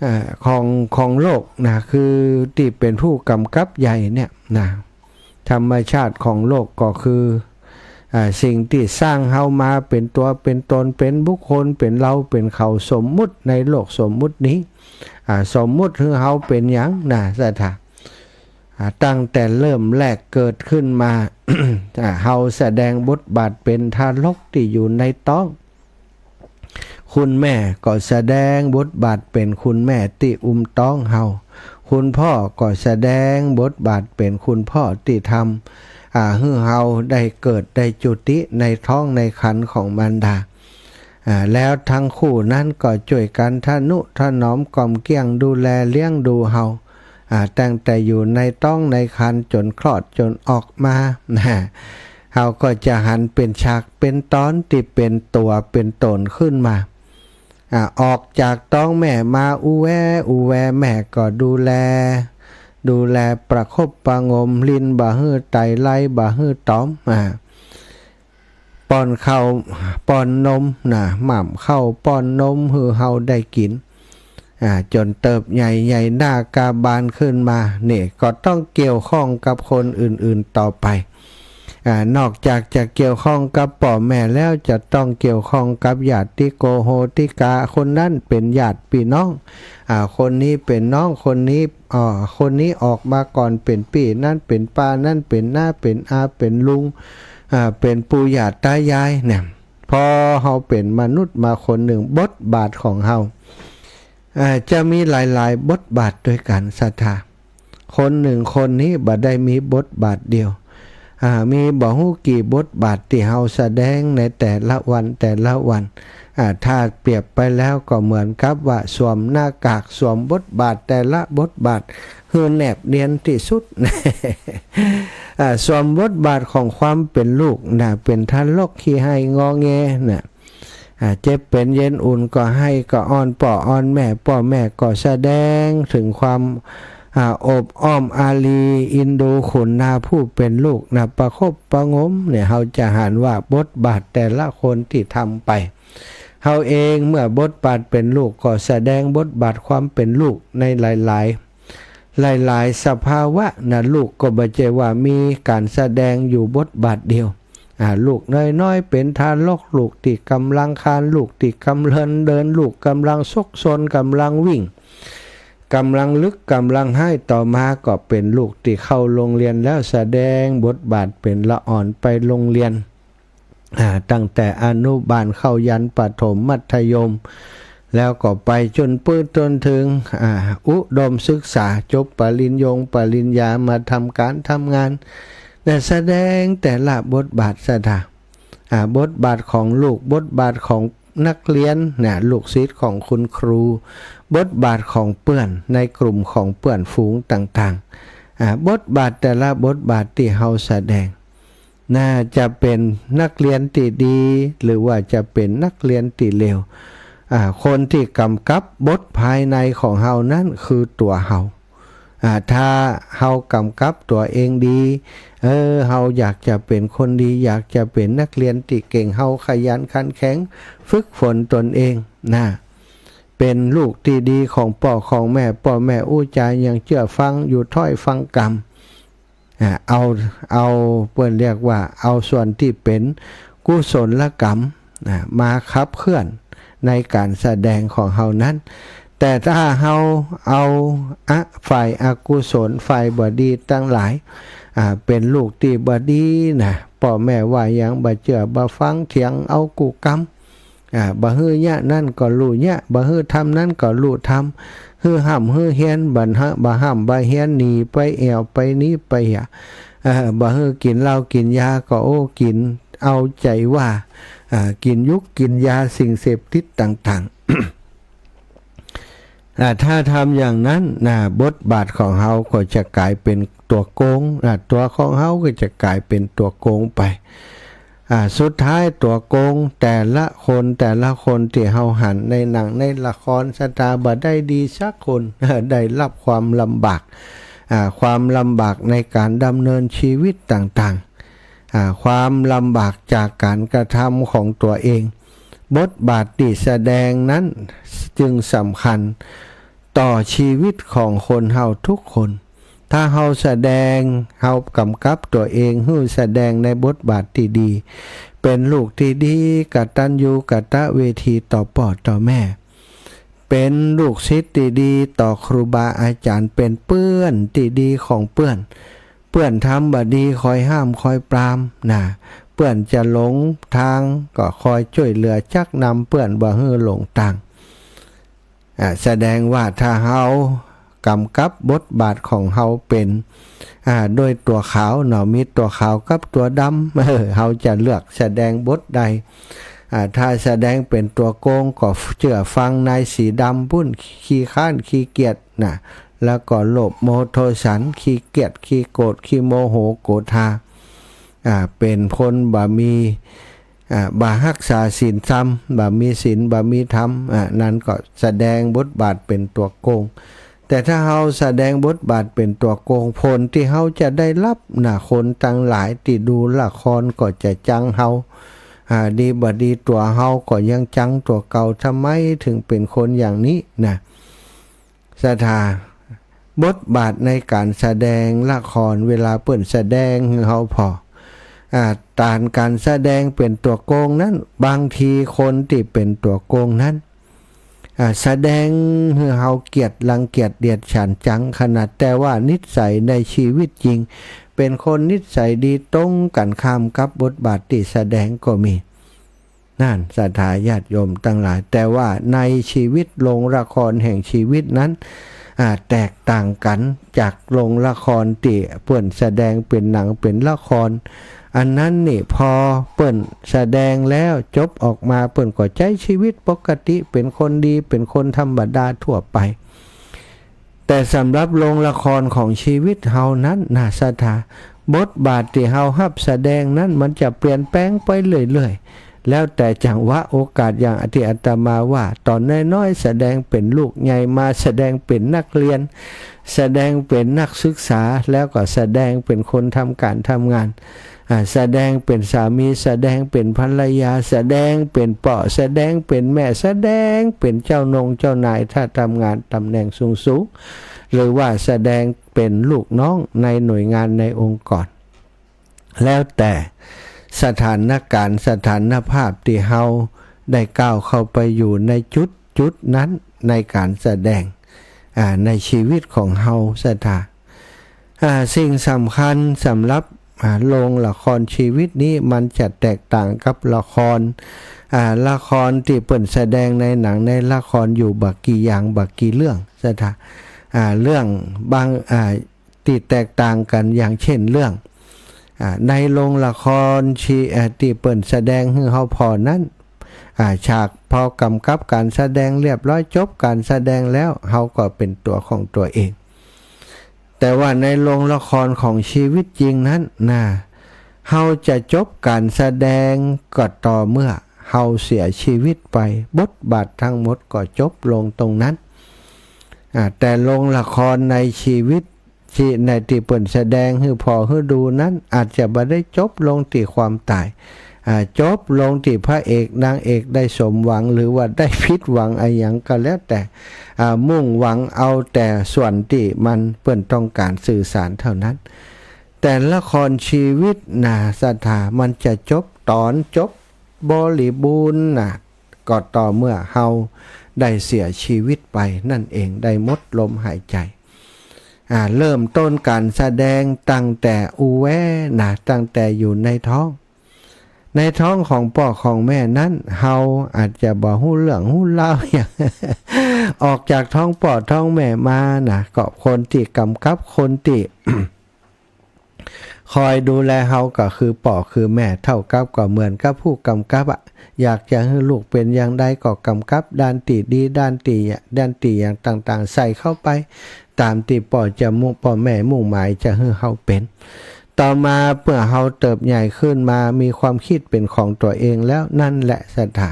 อ่า ของ ของโลกนะ คือตี้เป๋นผู้กำกับใหญ่เนี่ยนะ ธรรมชาติของโลกก็คือ อ่า สิ่งตี้สร้างเฮามาเป๋นตั๋วเป๋นตน เป๋นบุคคล เป๋นเรา เป๋นเขา สมมุติในโลกสมมุตินี้ อ่า สมมุติหื้อเฮาเป๋นหยังนะศรัทธา อ่า ตั้งแต่เริ่มแรกเกิดขึ้นมา อ่า เฮาแสดงบทบาทเป๋นทารกตี้อยู่ในต๊อง คุณแม่ก็แสดงบทบาทเป๋นคุณแม่ตี้อุ้มต๊องเฮา คุณพ่อก็แสดงบทบาทเป๋นคุณพ่อตี้ทำ อ่า หื้อเฮาได้เกิดได้จุติในท้องในครรภ์ของมารดา อ่า แล้วทั้งคู่นั้นก็จ้วยกั๋นทะนุถนอมกล่อมเกลี้ยงดูแลเลี้ยงดูเฮา อ่า ตั้งแต่อยู่ในต๊องในครรภ์จ๋นคลอดจ๋นออกมานะ เฮาก็จะหันเป๋นฉากเป๋นตอนตี้เป๋นตั๋วเป๋นต๋นขึ้นมา อ่า ออกจากต๊องแม่มาอู้แวอู้แว แม่ก็ดูแล ดูแลประคบประหงม ลิ้นบ่หื้อไต ไลบ่หื้อต๋อม อ่า ป้อนข้าว ป้อนนมนะ หม่ำข้าวป้อนนมหื้อเฮาได้กิ๋น อ่า จ๋นเติบใหญ่ ใหญ่หน้ากาบานขึ้นมา นี่ก็ต้องเกี่ยวข้องกับคนอื่นๆ ต่อไป อ่า นอกจากจะเกี่ยวข้องกับป้อแม่แล้ว จะต้องเกี่ยวข้องกับญาติโกโหติกา คนนั้นเป๋นญาติปี้น้อง อ่า คนนี้เป๋นน้อง คนนี้ อ่า คนนี้ออกมาก่อนเป๋นปี้นั้นเป๋นป้า นั้นเป๋นน้า เป๋นอา เป๋นลุง อ่า เป๋นปู่ย่าต๋ายายเนี่ย พอเฮาเป๋นมนุษย์มาคนนึ่ง บทบาทของเฮา อ่า จะมีหลายๆ บทบาทตวยกั๋นศรัทธา คนนึ่งคนนี้บ่ได้มีบทบาทเดียว อ่า มีบ่ฮู้กี่บทบาทตี้เฮาแสดงในแต่ละวันแต่ละวัน อ่า ถ้าเปรียบไปแล้วก็เหมือนกับว่าสวมหน้ากาก สวมบทบาทแต่ละบทบาท หื้อแนบเนียนตี้สุด อ่า สวมบทบาทของความเป๋นลูกนะ เป๋นทารกขี้ไห้งอแงนะ อ่า เจ็บเป๋นเย็นอุ่นก็ไห้ก็อ้อนป้ออ้อนแม่ ป้อแม่ก็แสดงเถิงความ อ่า อบอ้อมอารีเอ็นดูขุนนาผู้เป๋นลูกนะ ประคบประหงมเนี่ย เฮาจะหันว่าบทบาทแต่ละคนตี้ทำไป เฮาเองเมื่อบทบาทเป๋นลูกก็แสดงบทบาทความเป๋นลูกในหลายๆ หลายๆ สภาวะนะ ลูกก็บ่ใจ้ว่ามีก๋านแสดงอยู่บทบาทเดียว อ่า ลูกน้อยๆ เป๋นทารก ลูกตี้ก่ำลังคลาน ลูกตี้ก่ำลังเดิน ลูกก่ำลังซกซน ก่ำลังวิ่ง ก๋ำลังลึกก๋ำลังฮ้าย ต่อมาก็เป๋นลูกตี้เข้าโฮงเฮียนแล้ว แสดงบทบาทเป๋นละอ่อนไปโฮงเฮียน อ่า ตั้งแต่อนุบาลเข้ายันประถมมัธยม แล้วก็ไปจ๋นปื๊ดจ๋นเถิง อ่า อุดมศึกษา จบปริญญงปริญญา มาทำก๋านทำงาน แต่แสดงแต่ละบทบาทศรัทธา อ่า บทบาทของลูก บทบาทของนักเฮียนนะ ลูกศิษย์ของคุณครู บทบาทของเปื้อนในกลุ่มของเปื้อนฝูงต่างๆ อ่า บทบาทแต่ละบทบาทตี้เฮาแสดง น่าจะเป๋นนักเฮียนตี้ดี หรือว่าจะเป๋นนักเฮียนตี้เลว อ่า คนตี้ก๋ำกับบทภายในของเฮานั้นคือตั๋วเฮา อ่า ถ้าเฮาก๋ำกับตั๋วเองดี เออ เฮาอยากจะเป๋นคนดี อยากจะเป๋นนักเฮียนตี้เก่ง เฮาขยันขันแข็ง ฝึกฝนตนเองนะ เป๋นลูกตี้ดีของป้อของแม่ ป้อแม่อู้จ๋าหยังเจื้อฟัง อยู่ถ้อยฟังกำ อ่า เอา เอา เปิ้นเรียกว่าเอาส่วนตี้เป๋นกุศลกรรม อ่า มาขับเคลื่อนในก๋านแสดงของเฮานั้น แต่ถ้าเฮาเอา อะ ฝ่ายอกุศล ฝ่ายบ่ดีตังหลาย อ่า เป๋นลูกตี้บ่ดีนะ ป้อแม่ว่าหยังบ่เจื้อบ่ฟัง เถียงเอากู้กำ อ่า บ่หื้อเยียะนั้นก็ลู่เยียะ บ่หื้อทำนั้นก็ลู่ทำ หื้อห้ำหื้อเฮียน บ่หื้อ บ่ห้ำบ่เฮียน หนีไปแอ่วไปหนีไปอะ เอ่อ บ่หื้อกิ๋นเหล้ากิ๋นยาก็โอ้ กิ๋นเอาใจ๋ว่า อ่า กิ๋นยุกกิ๋นยาสิ่งเสพติดต่างๆ อ่า ถ้าทำอย่างนั้นนะ บทบาทของเฮาก็จะก๋ายเป๋นตั๋วโกง อ่า ตั๋วของเฮาก็จะก๋ายเป๋นตั๋วโกงไป อ่า สุดท้ายตั๋วโกงแต่ละคน แต่ละคนตี้เฮาหันในหนังในละครศรัทธาบ่ได้ดีสักคน ได้รับความลำบาก อ่า ความลำบากในก๋านดำเนินชีวิตต่างๆ อ่า ความลำบากจากก๋านกระทำของตั๋วเอง บทบาทตี้แสดงนั้นจึงสำคัญต่อชีวิตของคนเฮาทุกคน ถ้าเฮาแสดง เฮาก๋ำกับตั๋วเองหื้อแสดงในบทบาทตี้ดี เป๋นลูกตี้ดี กตัญญูกตเวทีต่อป้อต่อแม่ เป๋นลูกศิษย์ตี้ดีต่อครูบาอาจ๋ารย์ เป๋นเปื้อนตี้ดีของเปื้อน เปื้อนทำบ่ดีคอยห้ามคอยปรามนะ เปื้อนจะหลงตางก็คอยจ้วยเหลือจั๊กนำเปื้อนบ่หื้อหลงตาง อ่า แสดงว่าถ้าเฮาก๋ำกับบทบาทของเฮาเป๋น อ่า โดยตั๋วขาวเนาะ มีตั๋วขาวกับตั๋วดำ เออ เฮาจะเลือกแสดงบทใด อ่า ถ้าแสดงเป๋นตั๋วโกงก็เจื้อฟังนายสีดำปุ้น ขี้คร้านขี้เกียจนะ แล้วก็โลภโมโทสัน ขี้เกียจขี้โกรธขี้โมโหโกธา อ่า เป๋นคนบ่มี อ่า บ่ฮักษาศีลธรรม บ่มีศีล บ่มีธรรม อ่า นั้นก็แสดงบทบาทเป๋นตั๋วโกง แต่ถ้าเฮาแสดงบทบาทเป๋นตั๋วโกง ผลตี้เฮาจะได้รับนะ คนตังหลายตี้ดูละครก็จะจังเฮา อ่า ดีบ่ดีตั๋วเฮาก็ยังจังตั๋วเก่า ทำไมถึงเป๋นคนอย่างนี้นะ ศรัทธา บทบาทในก๋านแสดงละคร เวลาเปิ้นแสดงหื้อเฮาผ่อ อ่า ตานก๋านแสดงเป๋นตั๋วโกงนั้น บางทีคนตี้เป๋นตั๋วโกงนั้น อ่า แสดงหื้อเฮาเกียจ รังเกียจ เดียดฉัน จังขนาด แต่ว่านิสัยในชีวิตจริง เป๋นคนนิสัยดีตรงกั๋นข้ามกับบทบาทตี้แสดงก็มี นั่น ศรัทธาญาติโยมตังหลาย แต่ว่าในชีวิตโรงละครแห่งชีวิตนั้น อ่า แตกต่างกั๋นจากโรงละครตี้เปิ้นแสดงเป๋นหนังเป๋นละคร อันนั้นนี่ พอเปิ้นแสดงแล้วจบออกมา เปิ้นก็ใจ๊ชีวิตปกติ เป๋นคนดี เป๋นคนธรรมดาทั่วไป แต่สำหรับโรงละครของชีวิตเฮานั้นนะ ศรัทธา บทบาทตี้เฮาฮับแสดงนั้นมันจะเปลี่ยนแปลงไปเรื่อยๆ แล้วแต่จังหวะโอกาส อย่างตี้อาตมาว่า ต๋อนน้อยๆ แสดงเป๋นลูก ใหญ่มาแสดงเป๋นนักเฮียน แสดงเป๋นนักศึกษา แล้วก็แสดงเป๋นคนทำก๋านทำงาน อ่า แสดงเป๋นสามี แสดงเป๋นภรรยา แสดงเป๋นป้อ แสดงเป๋นแม่ แสดงเป๋นเจ้านงเจ้านาย ถ้าทำงานต๋ำแหน่งสูงๆ หรือว่าแสดงเป๋นลูกน้องในหน่วยงานในองค์กร แล้วแต่สถานก๋ารณ์ สถานภาพตี้เฮาได้ก้าวเข้าไปอยู่ในจุดจุดนั้นในก๋านแสดง อ่า ในชีวิตของเฮาศรัทธา อ่า สิ่งสำคัญสำหรับ อ่า โรงละครชีวิตนี้มันจะแตกต่างกับละคร อ่า ละครตี้เปิ้นแสดงในหนังในละครอยู่บ่กี่อย่างบ่กี่เรื่องศรัทธา อ่า เรื่องบาง อ่า ตี้แตกต่างกั๋น อย่างเช่นเรื่อง อ่า ในโรงละครชี อ่า ตี้เปิ้นแสดงหื้อเฮาผ่อนั้น อ่า ฉากผ่อกำกับก๋านแสดงเรียบร้อย จบก๋านแสดงแล้ว เฮาก็เป๋นตั๋วของตั๋วเอง แต่ว่าในโรงละครของชีวิตจริงนั้นนะ เฮาจะจบก๋านแสดงก็ต่อเมื่อเฮาเสียชีวิตไป บทบาททั้งหมดก็จบลงตรงนั้น อ่า แต่โรงละครในชีวิต ตี้ ในตี้เปิ้นแสดงหื้อผ่อหื้อดูนั้น อาจจะบ่ได้จบลงตี้ความต๋าย อ่า จบลงตี้พระเอกนางเอกได้สมหวัง หรือว่าได้ผิดหวังอะหยังก็แล้วแต่ อ่า มุ่งหวังเอาแต่ส่วนตี้มันเปิ้นต้องก๋านสื่อสารเท่านั้น แต่ละครชีวิตนะศรัทธา มันจะจบต๋อนจบบริบูรณ์นะ ก็ต่อเมื่อเฮาได้เสียชีวิตไปนั่นเอง ได้หมดลมหายใจ อ่า เริ่มต้นก๋านแสดงตั้งแต่อู้แวนะ ตั้งแต่อยู่ในท้อง ในท้องของป้อของแม่นั้น เฮาอาจจะบ่ฮู้เรื่องฮู้ราวหยัง ออกจากท้องป้อท้องแม่มานะ ก็คนตี้กำกับ คนตี้ คอยดูแลเฮาก็คือป้อคือแม่ เท่ากับก็เหมือนกับผู้กำกับอะ อยากจะหื้อลูกเป๋นอย่างใดก็กำกับ ด้านตี้ดี ด้านตี้ ด้านตี้อย่างต่างๆ ใส่เข้าไป ต๋ามตี้ป้อจะมุ่ง ป้อแม่มุ่งหมายจะหื้อเฮาเป๋น ต่อมาเมื่อเฮาเติบใหญ่ขึ้นมา มีความคิดเป๋นของตั๋วเองแล้ว นั่นแหละศรัทธา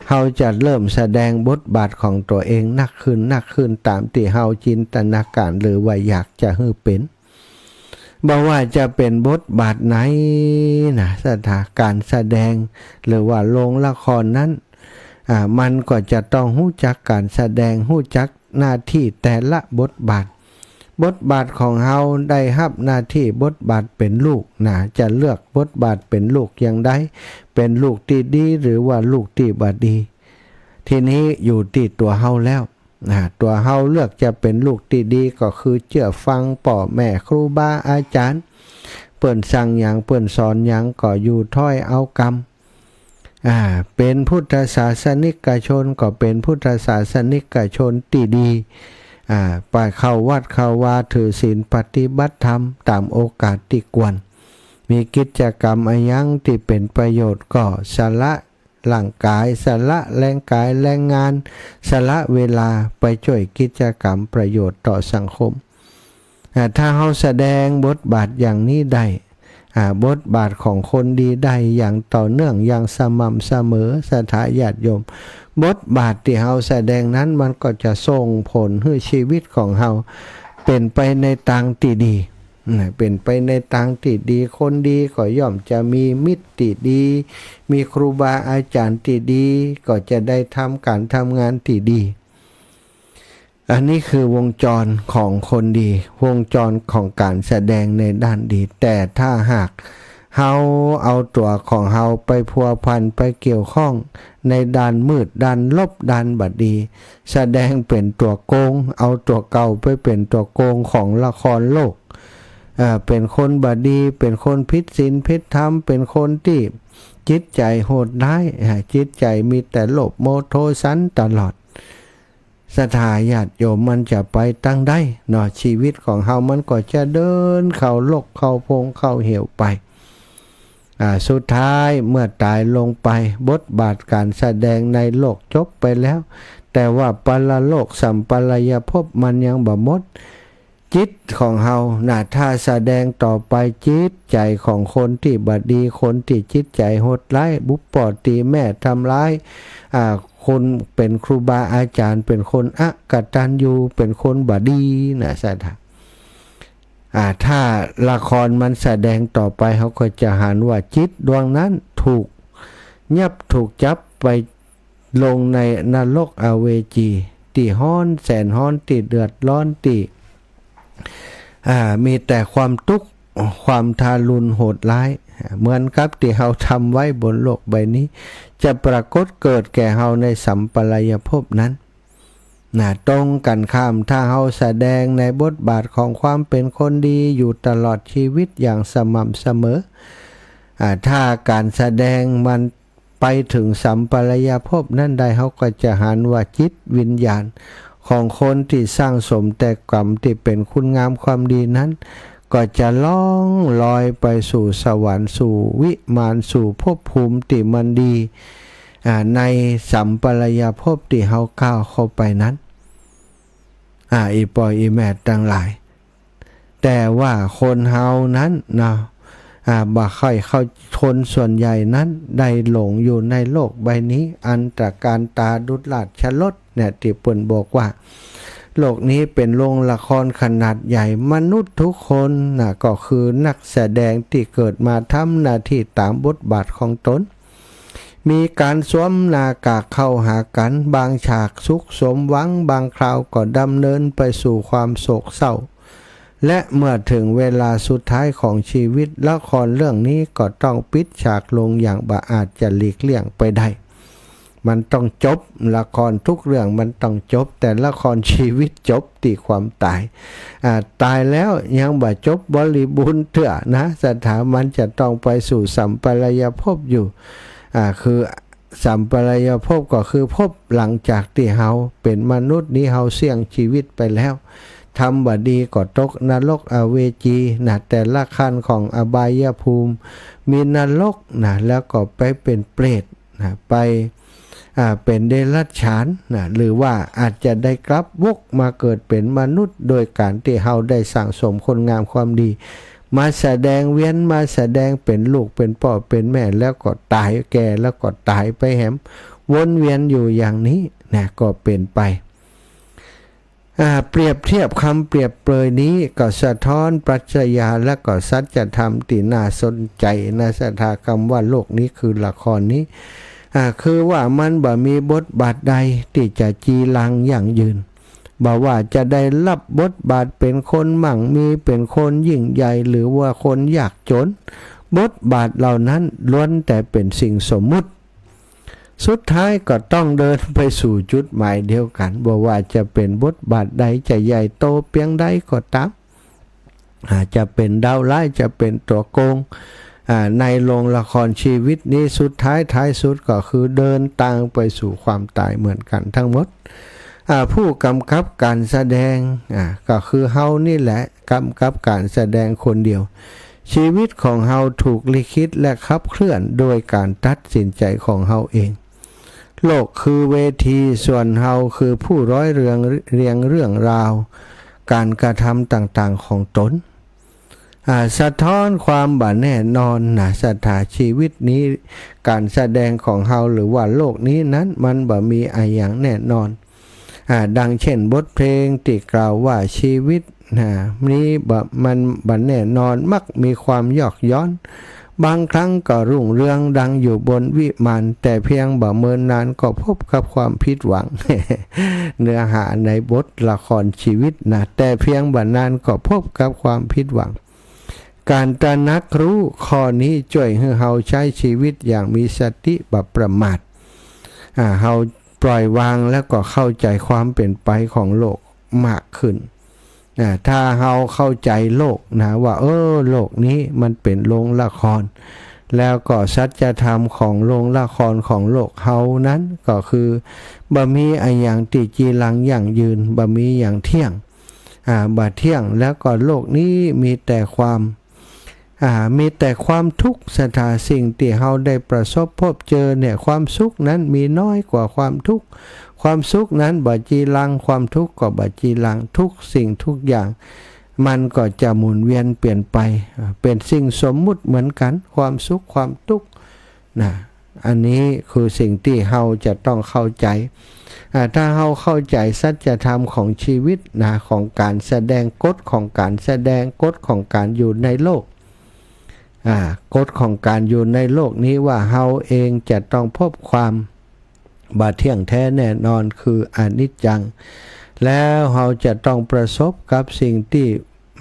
เฮาจะเริ่มแสดงบทบาทของตั๋วเองนักขึ้น นักขึ้น ต๋ามตี้เฮาจินตนาก๋าร หรือว่าอยากจะหื้อเป๋น บ่ว่าจะเป๋นบทบาทไหนนะศรัทธา ก๋านแสดง หรือว่าโรงละครนั้น อ่า มันก็จะต้องฮู้จักก๋านแสดง ฮู้จักหน้าตี้แต่ละบทบาท บทบาทของเฮาได้ฮับหน้าตี้บทบาทเป๋นลูกนะ จะเลือกบทบาทเป๋นลูกอย่างใด เป๋นลูกตี้ดี หรือว่าลูกตี้บ่ดี ทีนี้อยู่ตี้ตั๋วเฮาแล้ว อ่า ตั๋วเฮาเลือกจะเป๋นลูกตี้ดี ก็คือเจื้อฟังป้อแม่ครูบาอาจ๋ารย์ เปิ้นสั่งหยัง เปิ้นสอนหยัง ก็อยู่ถ้อยเอากำ อ่า เป๋นพุทธศาสนิกชน ก็เป๋นพุทธศาสนิกชนตี้ดี อ่า ไปเข้าวัดเข้าวา ถือศีลปฏิบัติธรรมต๋ามโอกาสตี้ควร มีกิจกรรมอะหยังตี้เป๋นประโยชน์ ก็สละ ร่างก๋าย สละแฮงก๋ายแฮงงาน สละเวลาไปจ้วยกิจกรรมประโยชน์ต่อสังคม อ่า ถ้าเฮาแสดงบทบาทอย่างนี้ได้ อ่า บทบาทของคนดีได้อย่างต่อเนื่อง อย่างสม่ำเสมอ ศรัทธาญาติโยม บทบาทตี้เฮาแสดงนั้นมันก็จะส่งผลหื้อชีวิตของเฮาเป๋นไปในตางตี้ดี นะ เป๋นไปในตางตี้ดี คนดีก็ย่อมจะมีมิตรตี้ดี มีครูบาอาจ๋ารย์ตี้ดี ก็จะได้ทำก๋านทำงานตี้ดี อันนี้คือวงจรของคนดี วงจรของก๋านแสดงในด้านดี แต่ถ้าหากเฮาเอาตั๋วของเฮาไปพัวพัน ไปเกี่ยวข้องในด้านมืด ด้านลบ ด้านบ่ดี แสดงเป๋นตั๋วโกง เอาตั๋วเก่าไปเป๋นตั๋วโกงของละครโลก เอ่อ เป๋นคนบ่ดี เป๋นคนผิดศีลผิดธรรม เป๋นคนตี้จิตใจ๋โหดร้าย อ่า จิตใจ๋มีแต่โลภโมโทสันตลอด ศรัทธาญาติโยม มันจะไปตางใดเนาะ ชีวิตของเฮามันก็จะเดินเข้าโลก เข้าโพง เข้าเหวไป อ่า สุดท้ายเมื่อต๋ายลงไป บทบาทก๋านแสดงในโลกจบไปแล้ว แต่ว่าปรโลกสัมปรายภพมันยังบ่หมด จิตของเฮานะ ถ้าแสดงต่อไป จิตใจ๋ของคนตี้บ่ดี คนตี้จิตใจ๋โหดร้าย บุบป้อตีแม่ ทำร้าย อ่า คนเป๋นครูบาอาจ๋ารย์ เป๋นคนอกตัญญู เป๋นคนบ่ดีนะศรัทธา อ่า ถ้าละครมันแสดงต่อไป เฮาก็จะหันว่าจิตดวงนั้นถูกยับ ถูกจับไปลงในนรกอเวจี ตี้ฮ้อนแสนฮ้อน ตี้เดือดร้อน ตี้ อ่า มีแต่ความตุ๊กข์ ความทารุณโหดร้าย เหมือนกับตี้เฮาทำไว้บนโลกใบนี้ จะปรากฏเกิดแก่เฮาในสัมปรายภพนั้น นะ ตรงกั๋นข้าม ถ้าเฮาแสดงในบทบาทของความเป๋นคนดีอยู่ตลอดชีวิตอย่างสม่ำเสมอ อ่า ถ้าก๋านแสดงมันไปเถิงสัมปรายภพนั้นได้ เฮาก็จะหันว่าจิตวิญญาณของคนตี้สั่งสมแต่กรรมตี้เป๋นคุณงามความดีนั้น ก็จะล่องลอยไปสู่สวรรค์ สู่วิมาน สู่ภพภูมิตี้มันดี อ่า ในสัมปรายภพตี้เฮาก้าวเข้าไปนั้น อ่า อี่ป้ออี่แม่ตังหลาย แต่ว่าคนเฮานั้นเนาะ อ่า บ่ใค่เข้า คนส่วนใหญ่นั้นได้หลงอยู่ในโลกใบนี้ อันตรการตาดุราชรสเนี่ย ตี้เปิ้นบอกว่า โลกนี้เป๋นโรงละครขนาดใหญ่ มนุษย์ทุกคนน่ะ ก็คือนักแสดงตี้เกิดมาทำหน้าตี้ต๋ามบทบาทของต๋น มีก๋านสวมหน้ากากเข้าหากั๋น บางฉากสุขสมหวัง บางคราวก็ดำเนินไปสู่ความโศกเศร้า และเมื่อเถิงเวลาสุดท้ายของชีวิต ละครเรื่องนี้ก็ต้องปิดฉากลงอย่างบ่อาจจะหลีกเลี่ยงไปได้ มันต้องจบ ละครทุกเรื่องมันต้องจบ แต่ละครชีวิตจบตี้ความต๋าย อ่า ต๋ายแล้วยังบ่จบบริบูรณ์เตื้อนะ ศรัทธา มันจะต้องไปสู่สัมปรายภพอยู่ อ่า คือสัมปรายภพก็คือภพหลังจากตี้เฮาเป๋นมนุษย์นี้ เฮาเสี้ยงชีวิตไปแล้ว ทำบ่ดีก็ตกนรกอเวจีนะ แต่ละขั้นของอบายภูมิ มีนรกนะ แล้วก็ไปเป๋นเปรต นะ ไป อ่า เป๋นเดรัจฉานนะ หรือว่าอาจจะได้กลับวกมาเกิดเป๋นมนุษย์ โดยก๋านตี้เฮาได้สั่งสมคุณงามความดี มาแสดงเวียน มาแสดงเป๋นลูกเป๋นป้อเป๋นแม่ แล้วก็ต๋าย แก่แล้วก็ต๋ายไปแหม วนเวียนอยู่อย่างนี้นะ ก็เป๋นไป อ่า เปรียบเทียบ กำเปรียบเปรยนี้ก็สะท้อนปรัชญาและก็สัจธรรมตี้น่าสนใจ๋นะ ศรัทธา กำว่าโลกนี้คือละครนี้ อ่า คือว่ามันบ่มีบทบาทใดตี้จะจีรังยั่งยืน บ่ว่าจะได้รับบทบาทเป๋นคนมั่งมี เป๋นคนยิ่งใหญ่ หรือว่าคนยากจ๋น บทบาทเหล่านั้นล้วนแต่เป๋นสิ่งสมมุติ สุดท้ายก็ต้องเดินไปสู่จุดหมายเดียวกั๋น บ่ว่าจะเป๋นบทบาทใด จะใหญ่โตเปียงใดก็ต๋าม อ่า จะเป๋นดาวร้าย จะเป๋นตั๋วโกง อ่า ในโรงละครชีวิตนี้ สุดท้ายท้ายสุดก็คือเดินตางไปสู่ความต๋ายเหมือนกั๋นตังหมด อ่า ผู้กำกับก๋านแสดง อ่า ก็คือเฮานี่แหละ กำกับก๋านแสดงคนเดียว ชีวิตของเฮาถูกลิขิตและขับเคลื่อนโดยก๋านตัดสินใจ๋ของเฮาเอง โลกคือเวที ส่วนเฮาคือผู้ร้อยเรียง เรียงเรื่องราว ก๋านกระทำต่างๆ ของต๋น อ่า สะท้อนความบ่แน่นอนนะ ศรัทธา ชีวิตนี้ ก๋านแสดงของเฮา หรือว่าโลกนี้นั้น มันบ่มีอะหยังแน่นอน อ่า ดังเช่นบทเพลงตี้กล่าวว่าชีวิตนะ นี้บ่ มันบ่แน่นอน มักมีความยอกย้อน บางครั้งก็รุ่งเรืองดังอยู่บนวิมาน แต่เพียงบ่เมินนานก็พบกับความผิดหวัง เนื้อหาในบทละครชีวิตนะ แต่เพียงบ่นานก็พบกับความผิดหวัง ก๋านตระหนักฮู้ข้อนี้จ้วยหื้อเฮาใจ๊ชีวิตอย่างมีสติบ่ประมาท อ่า เฮาปล่อยวางแล้วก็เข้าใจ๋ความเป๋นไปของโลกมากขึ้น อ่า ถ้าเฮาเข้าใจ๋โลกนะ ว่า เออ โลกนี้มันเป๋นโรงละคร แล้วก็สัจธรรมของโรงละครของโลกเฮานั้นก็คือ บ่มีอะหยังตี้จีรังยั่งยืน บ่มีหยังเที่ยง อ่า บ่เที่ยง แล้วก็โลกนี้มีแต่ความ อ่า มีแต่ความทุกข์ ศรัทธา สิ่งตี้เฮาได้ประสบพบเจอเนี่ย ความสุขนั้นมีน้อยกว่าความทุกข์ ความสุขนั้นบ่จีรัง ความทุกข์ก็บ่จีรัง ทุกสิ่งทุกอย่าง มันก็จะหมุนเวียนเปลี่ยนไป อ่า เป๋นสิ่งสมมุติเหมือนกั๋น ความสุขความทุกข์ นะ อันนี้คือสิ่งตี้เฮาจะต้องเข้าใจ๋ อ่า ถ้าเฮาเข้าใจ๋สัจธรรมของชีวิตนะ ของก๋านแสดง กฎของก๋านแสดง กฎของก๋านอยู่ในโลก อ่า กฎของก๋านอยู่ในโลกนี้ว่าเฮาเองจะต้องพบความบ่เที่ยงแท้แน่นอน คืออนิจจัง แล้วเฮาจะต้องประสบกับสิ่งตี้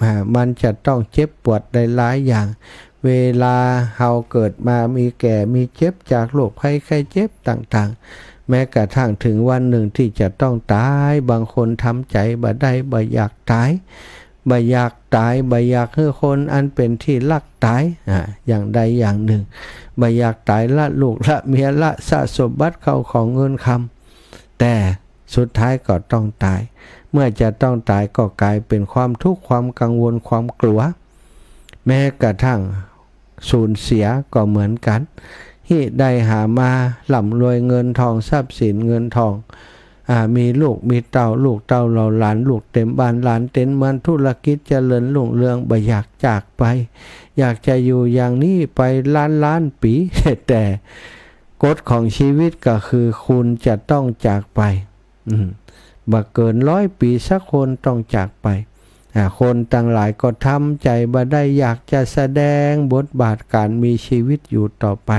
อ่า มันจะต้องเจ็บปวดหลายๆ อย่าง เวลาเฮาเกิดมามีแก่มีเจ็บจากโรคภัยไข้เจ็บต่าง แม้กระทั่งถึงวันหนึ่งตี้จะต้องต๋าย บางคนทำใจ๋บ่ได้ บ่อยากต๋าย บ่อยากต๋าย บ่อยากหื้อคนอันเป๋นตี้ฮักต๋าย อ่า อย่างใดอย่างหนึ่ง บ่อยากต๋ายละลูกละเมียละทรัพย์สมบัติเข้าของเงินคำ แต่สุดท้ายก็ต้องต๋าย เมื่อจะต้องต๋ายก็ก๋ายเป๋นความทุกข์ ความกังวล ความกลัว แม้กระทั่งสูญเสียก็เหมือนกั๋น ฮิได้หามาร่ำรวยเงินทอง ทรัพย์สินเงินทอง อ่า มีลูกมีเต้า ลูกเต้าเหล่าหลาน ลูกเต็มบ้านหลานเต็มเมือง ธุรกิจเจริญรุ่งเรือง บ่อยากจากไป อยากจะอยู่อย่างนี้ไปล้านล้านปี๋ แต่กฎของชีวิตก็คือคุณจะต้องจากไป อืม บ่เกินร้อยปี๋สักคนต้องจากไป อ่า คนตังหลายก็ทำใจ๋บ่ได้ อยากจะแสดงบทบาทก๋านมีชีวิตอยู่ต่อไป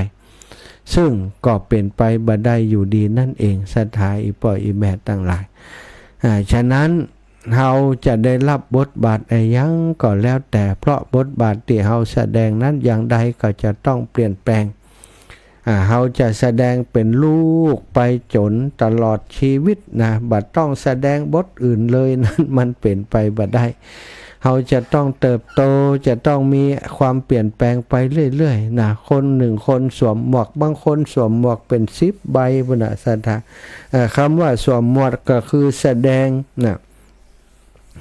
ซึ่งก็เป๋นไปบ่ได้อยู่ดีนั่นเอง ศรัทธาอี่ป้ออี่แม่ตังหลาย อ่า ฉะนั้น เฮาจะได้รับบทบาทอะหยังก็แล้วแต่ เพราะบทบาทตี้เฮาแสดงนั้นอย่างใดก็จะต้องเปลี่ยนแปลง อ่า เฮาจะแสดงเป๋นลูกไปจ๋นตลอดชีวิตนะ บ่ต้องแสดงบทอื่นเลย นั้นมันเป๋นไปบ่ได้ เฮาจะต้องเติบโต จะต้องมีความเปลี่ยนแปลงไปเรื่อยๆ นะ คนหนึ่งคนสวมหมวก บางคนสวมหมวกเป๋นสิบใบพุ้นน่ะ ศรัทธา เอ่อ กำว่าสวมหมวกก็คือแสดงนะ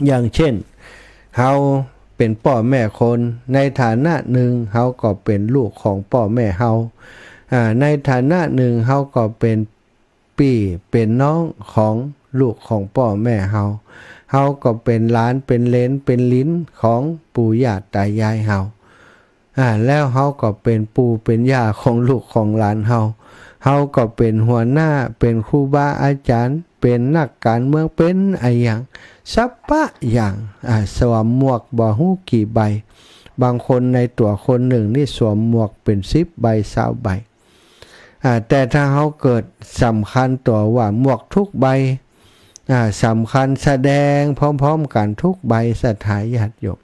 อย่างเช่น เฮาเป๋นป้อแม่คน ในฐานะหนึ่งเฮาก็เป๋นลูกของป้อแม่เฮา อ่า ในฐานะหนึ่งเฮาก็เป๋นปี้เป๋นน้องของลูกของป้อแม่เฮา เฮาก็เป๋นหลาน เป๋นเหลน เป๋นหลิ้นของปู่ย่าต๋ายายเฮา อ่า แล้วเฮาก็เป๋นปู่เป๋นย่าของลูกของหลานเฮา เฮาก็เป๋นหัวหน้า เป๋นครูบาอาจ๋ารย์ เป๋นนักก๋านเมือง เป๋นอะหยัง สัพพะอย่าง อ่า สวมหมวกบ่ฮู้กี่ใบ บางคนในตั๋วคนหนึ่งนี่สวมหมวกเป๋นสิบใบ ซาวใบ อ่า แต่ถ้าเฮาเกิดสำคัญตั๋วว่าหมวกทุกใบ อ่า สำคัญแสดงพร้อมๆ กั๋นทุกใบ ศรัทธาญาติโยม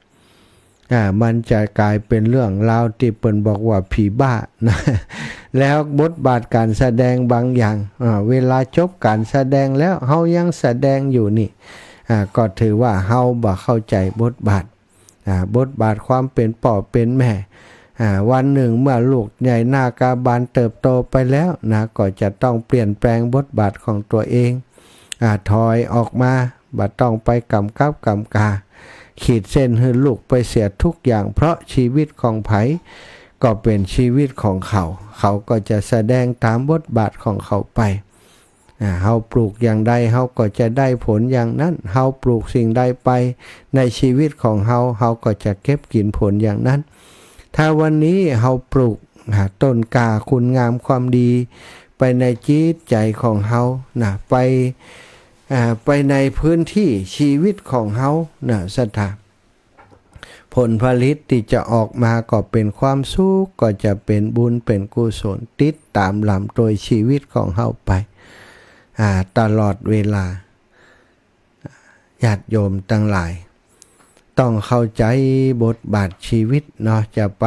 อ่า มันจะก๋ายเป๋นเรื่องราวตี้เปิ้นบอกว่าผีบ้านะ แล้วบทบาทก๋านแสดงบางอย่าง อ่า เวลาจบก๋านแสดงแล้วเฮายังแสดงอยู่นี่ อ่า ก็ถือว่าเฮาบ่เข้าใจ๋บทบาท อ่า บทบาทความเป๋นป้อเป๋นแม่ อ่า วันหนึ่งเมื่อลูกใหญ่หน้ากาบานเติบโตไปแล้วนะ ก็จะต้องเปลี่ยนแปลงบทบาทของตั๋วเอง อ่า ถอยออกมา บ่ต้องไปก๋ำกั๋บก๋ำก๋า ขีดเส้นหื้อลูกไปเสียทุกอย่าง เพราะชีวิตของใผก็เป๋นชีวิตของเขา เขาก็จะแสดงต๋ามบทบาทของเขาไป อ่า เฮาปลูกอย่างใด เฮาก็จะได้ผลอย่างนั้น เฮาปลูกสิ่งใดไปในชีวิตของเฮา เฮาก็จะเก็บกิ๋นผลอย่างนั้น ถ้าวันนี้เฮาปลูก อ่า ต้นกล้าคุณงามความดีไปในจิตใจ๋ของเฮานะ ไป อ่า ไปในพื้นที่ชีวิตของเฮานะ ศรัทธา ผลผลิตตี้จะออกมาก็เป๋นความสุข ก็จะเป๋นบุญเป๋นกุศล ติดต๋ามหลังโตยชีวิตของเฮาไป อ่า ตลอดเวลา ญาติโยมตังหลาย ต้องเข้าใจ๋บทบาทชีวิตเนาะ จะไป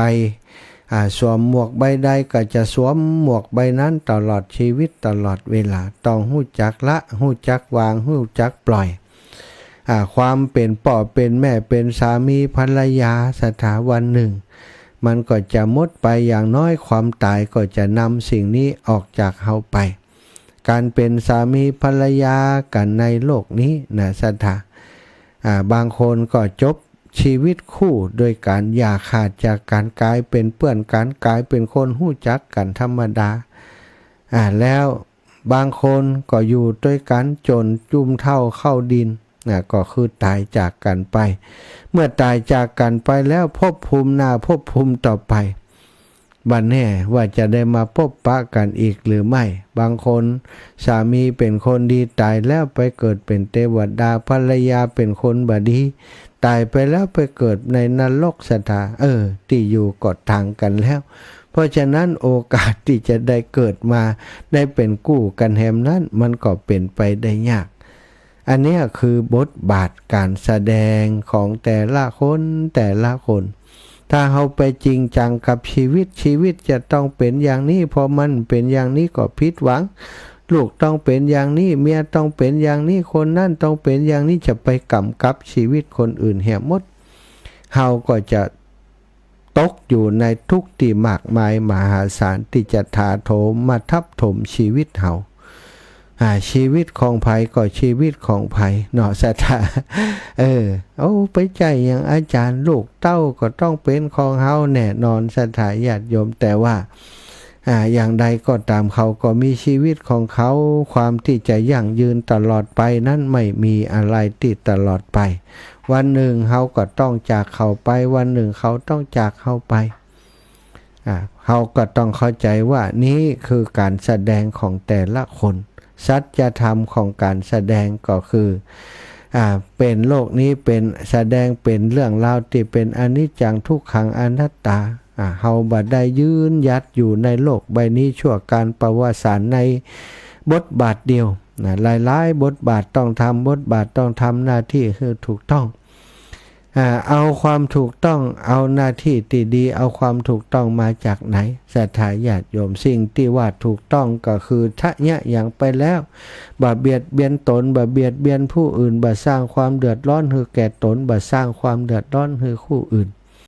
อ่า สวมหมวกใบใดก็จะสวมหมวกใบนั้นตลอดชีวิตตลอดเวลา ต้องฮู้จักละ ฮู้จักวาง ฮู้จักปล่อย อ่า ความเป๋นป้อเป๋นแม่ เป๋นสามีภรรยา ศรัทธา วันหนึ่งมันก็จะหมดไป อย่างน้อยความต๋ายก็จะนำสิ่งนี้ออกจากเฮาไป ก๋านเป๋นสามีภรรยากั๋นในโลกนี้นะ ศรัทธา อ่า บางคนก็จบชีวิตคู่โดยก๋านอย่าขาดจากกั๋น ก๋ายเป๋นเปื้อนกั๋น ก๋ายเป๋นคนฮู้จักกั๋นธรรมดา อ่า แล้วบางคนก็อยู่ตวยกั๋นจ๋นจุ่มเถ้าเข้าดิน อ่า ก็คือต๋ายจากกั๋นไป เมื่อต๋ายจากกั๋นไปแล้ว ภพภูมิหน้า ภพภูมิต่อไป บ่แน่ว่าจะได้มาปะกั๋นอีกหรือไม่ บางคนสามีเป๋นคนดี ต๋ายแล้วไปเกิดเป๋นเตวดา ภรรยาเป๋นคนบ่ดี ต๋ายไปแล้วไปเกิดในนรก ศรัทธา เออ ตี้อยู่ก็ต่างกั๋นแล้ว เพราะฉะนั้นโอกาสตี้จะได้เกิดมาได้เป๋นกู้กั๋นแหมนั้น มันก็เป๋นไปได้ยาก อันเนี้ยคือบทบาทก๋านแสดงของแต่ละคนแต่ละคน ถ้าเฮาไปจริงจังกับชีวิต ชีวิตจะต้องเป๋นอย่างนี้ พอมันเป๋นอย่างนี้ก็ผิดหวัง ลูกต้องเป๋นอย่างนี้ เมียต้องเป๋นอย่างนี้ คนนั้นต้องเป๋นอย่างนี้ จะไปก๋ำกับชีวิตคนอื่นเหียหมด เฮาก็จะตกอยู่ในทุกข์ตี้มากมายมหาศาล ตี้จะถาโถมมาทับถมชีวิตเฮา อ่า ชีวิตของใผก็ชีวิตของใผเนาะ ศรัทธา เออ โอ้ ไปใจ้หยังอาจ๋ารย์ ลูกเต้าก็ต้องเป๋นของเฮาแน่นอน ศรัทธาญาติโยม แต่ว่า อ่า อย่างใดก็ต๋าม เขาก็มีชีวิตของเขา ความตี้จะยั่งยืนตลอดไปนั้นไม่มีอะไรตี้ตลอดไป วันนึ่งเฮาก็ต้องจากเขาไป วันนึ่งเขาต้องจากเฮาไป อ่า เฮาก็ต้องเข้าใจ๋ว่านี้คือก๋านแสดงของแต่ละคน สัจธรรมของก๋านแสดงก็คือ อ่า เป๋นโลกนี้เป๋น แสดงเป๋นเรื่องราวตี้เป๋นอนิจจังทุกขังอนัตตา อ่า เฮาบ่ได้ยืนหยัดอยู่ในโลกใบนี้ชั่วกาลประวัติศาสตร์ในบทบาทเดียวนะ หลายๆ บทบาทต้องทำ บทบาทต้องทำหน้าตี้หื้อถูกต้อง อ่า เอาความถูกต้อง เอาหน้าตี้ตี้ดี เอาความถูกต้องมาจากไหน ศรัทธาญาติโยม สิ่งตี้ว่าถูกต้องก็คือทะเยียะหยังไปแล้ว บ่เบียดเบียนตน บ่เบียดเบียนผู้อื่น บ่สร้างความเดือดร้อนหื้อแก่ตน บ่สร้างความเดือดร้อนหื้อผู้อื่น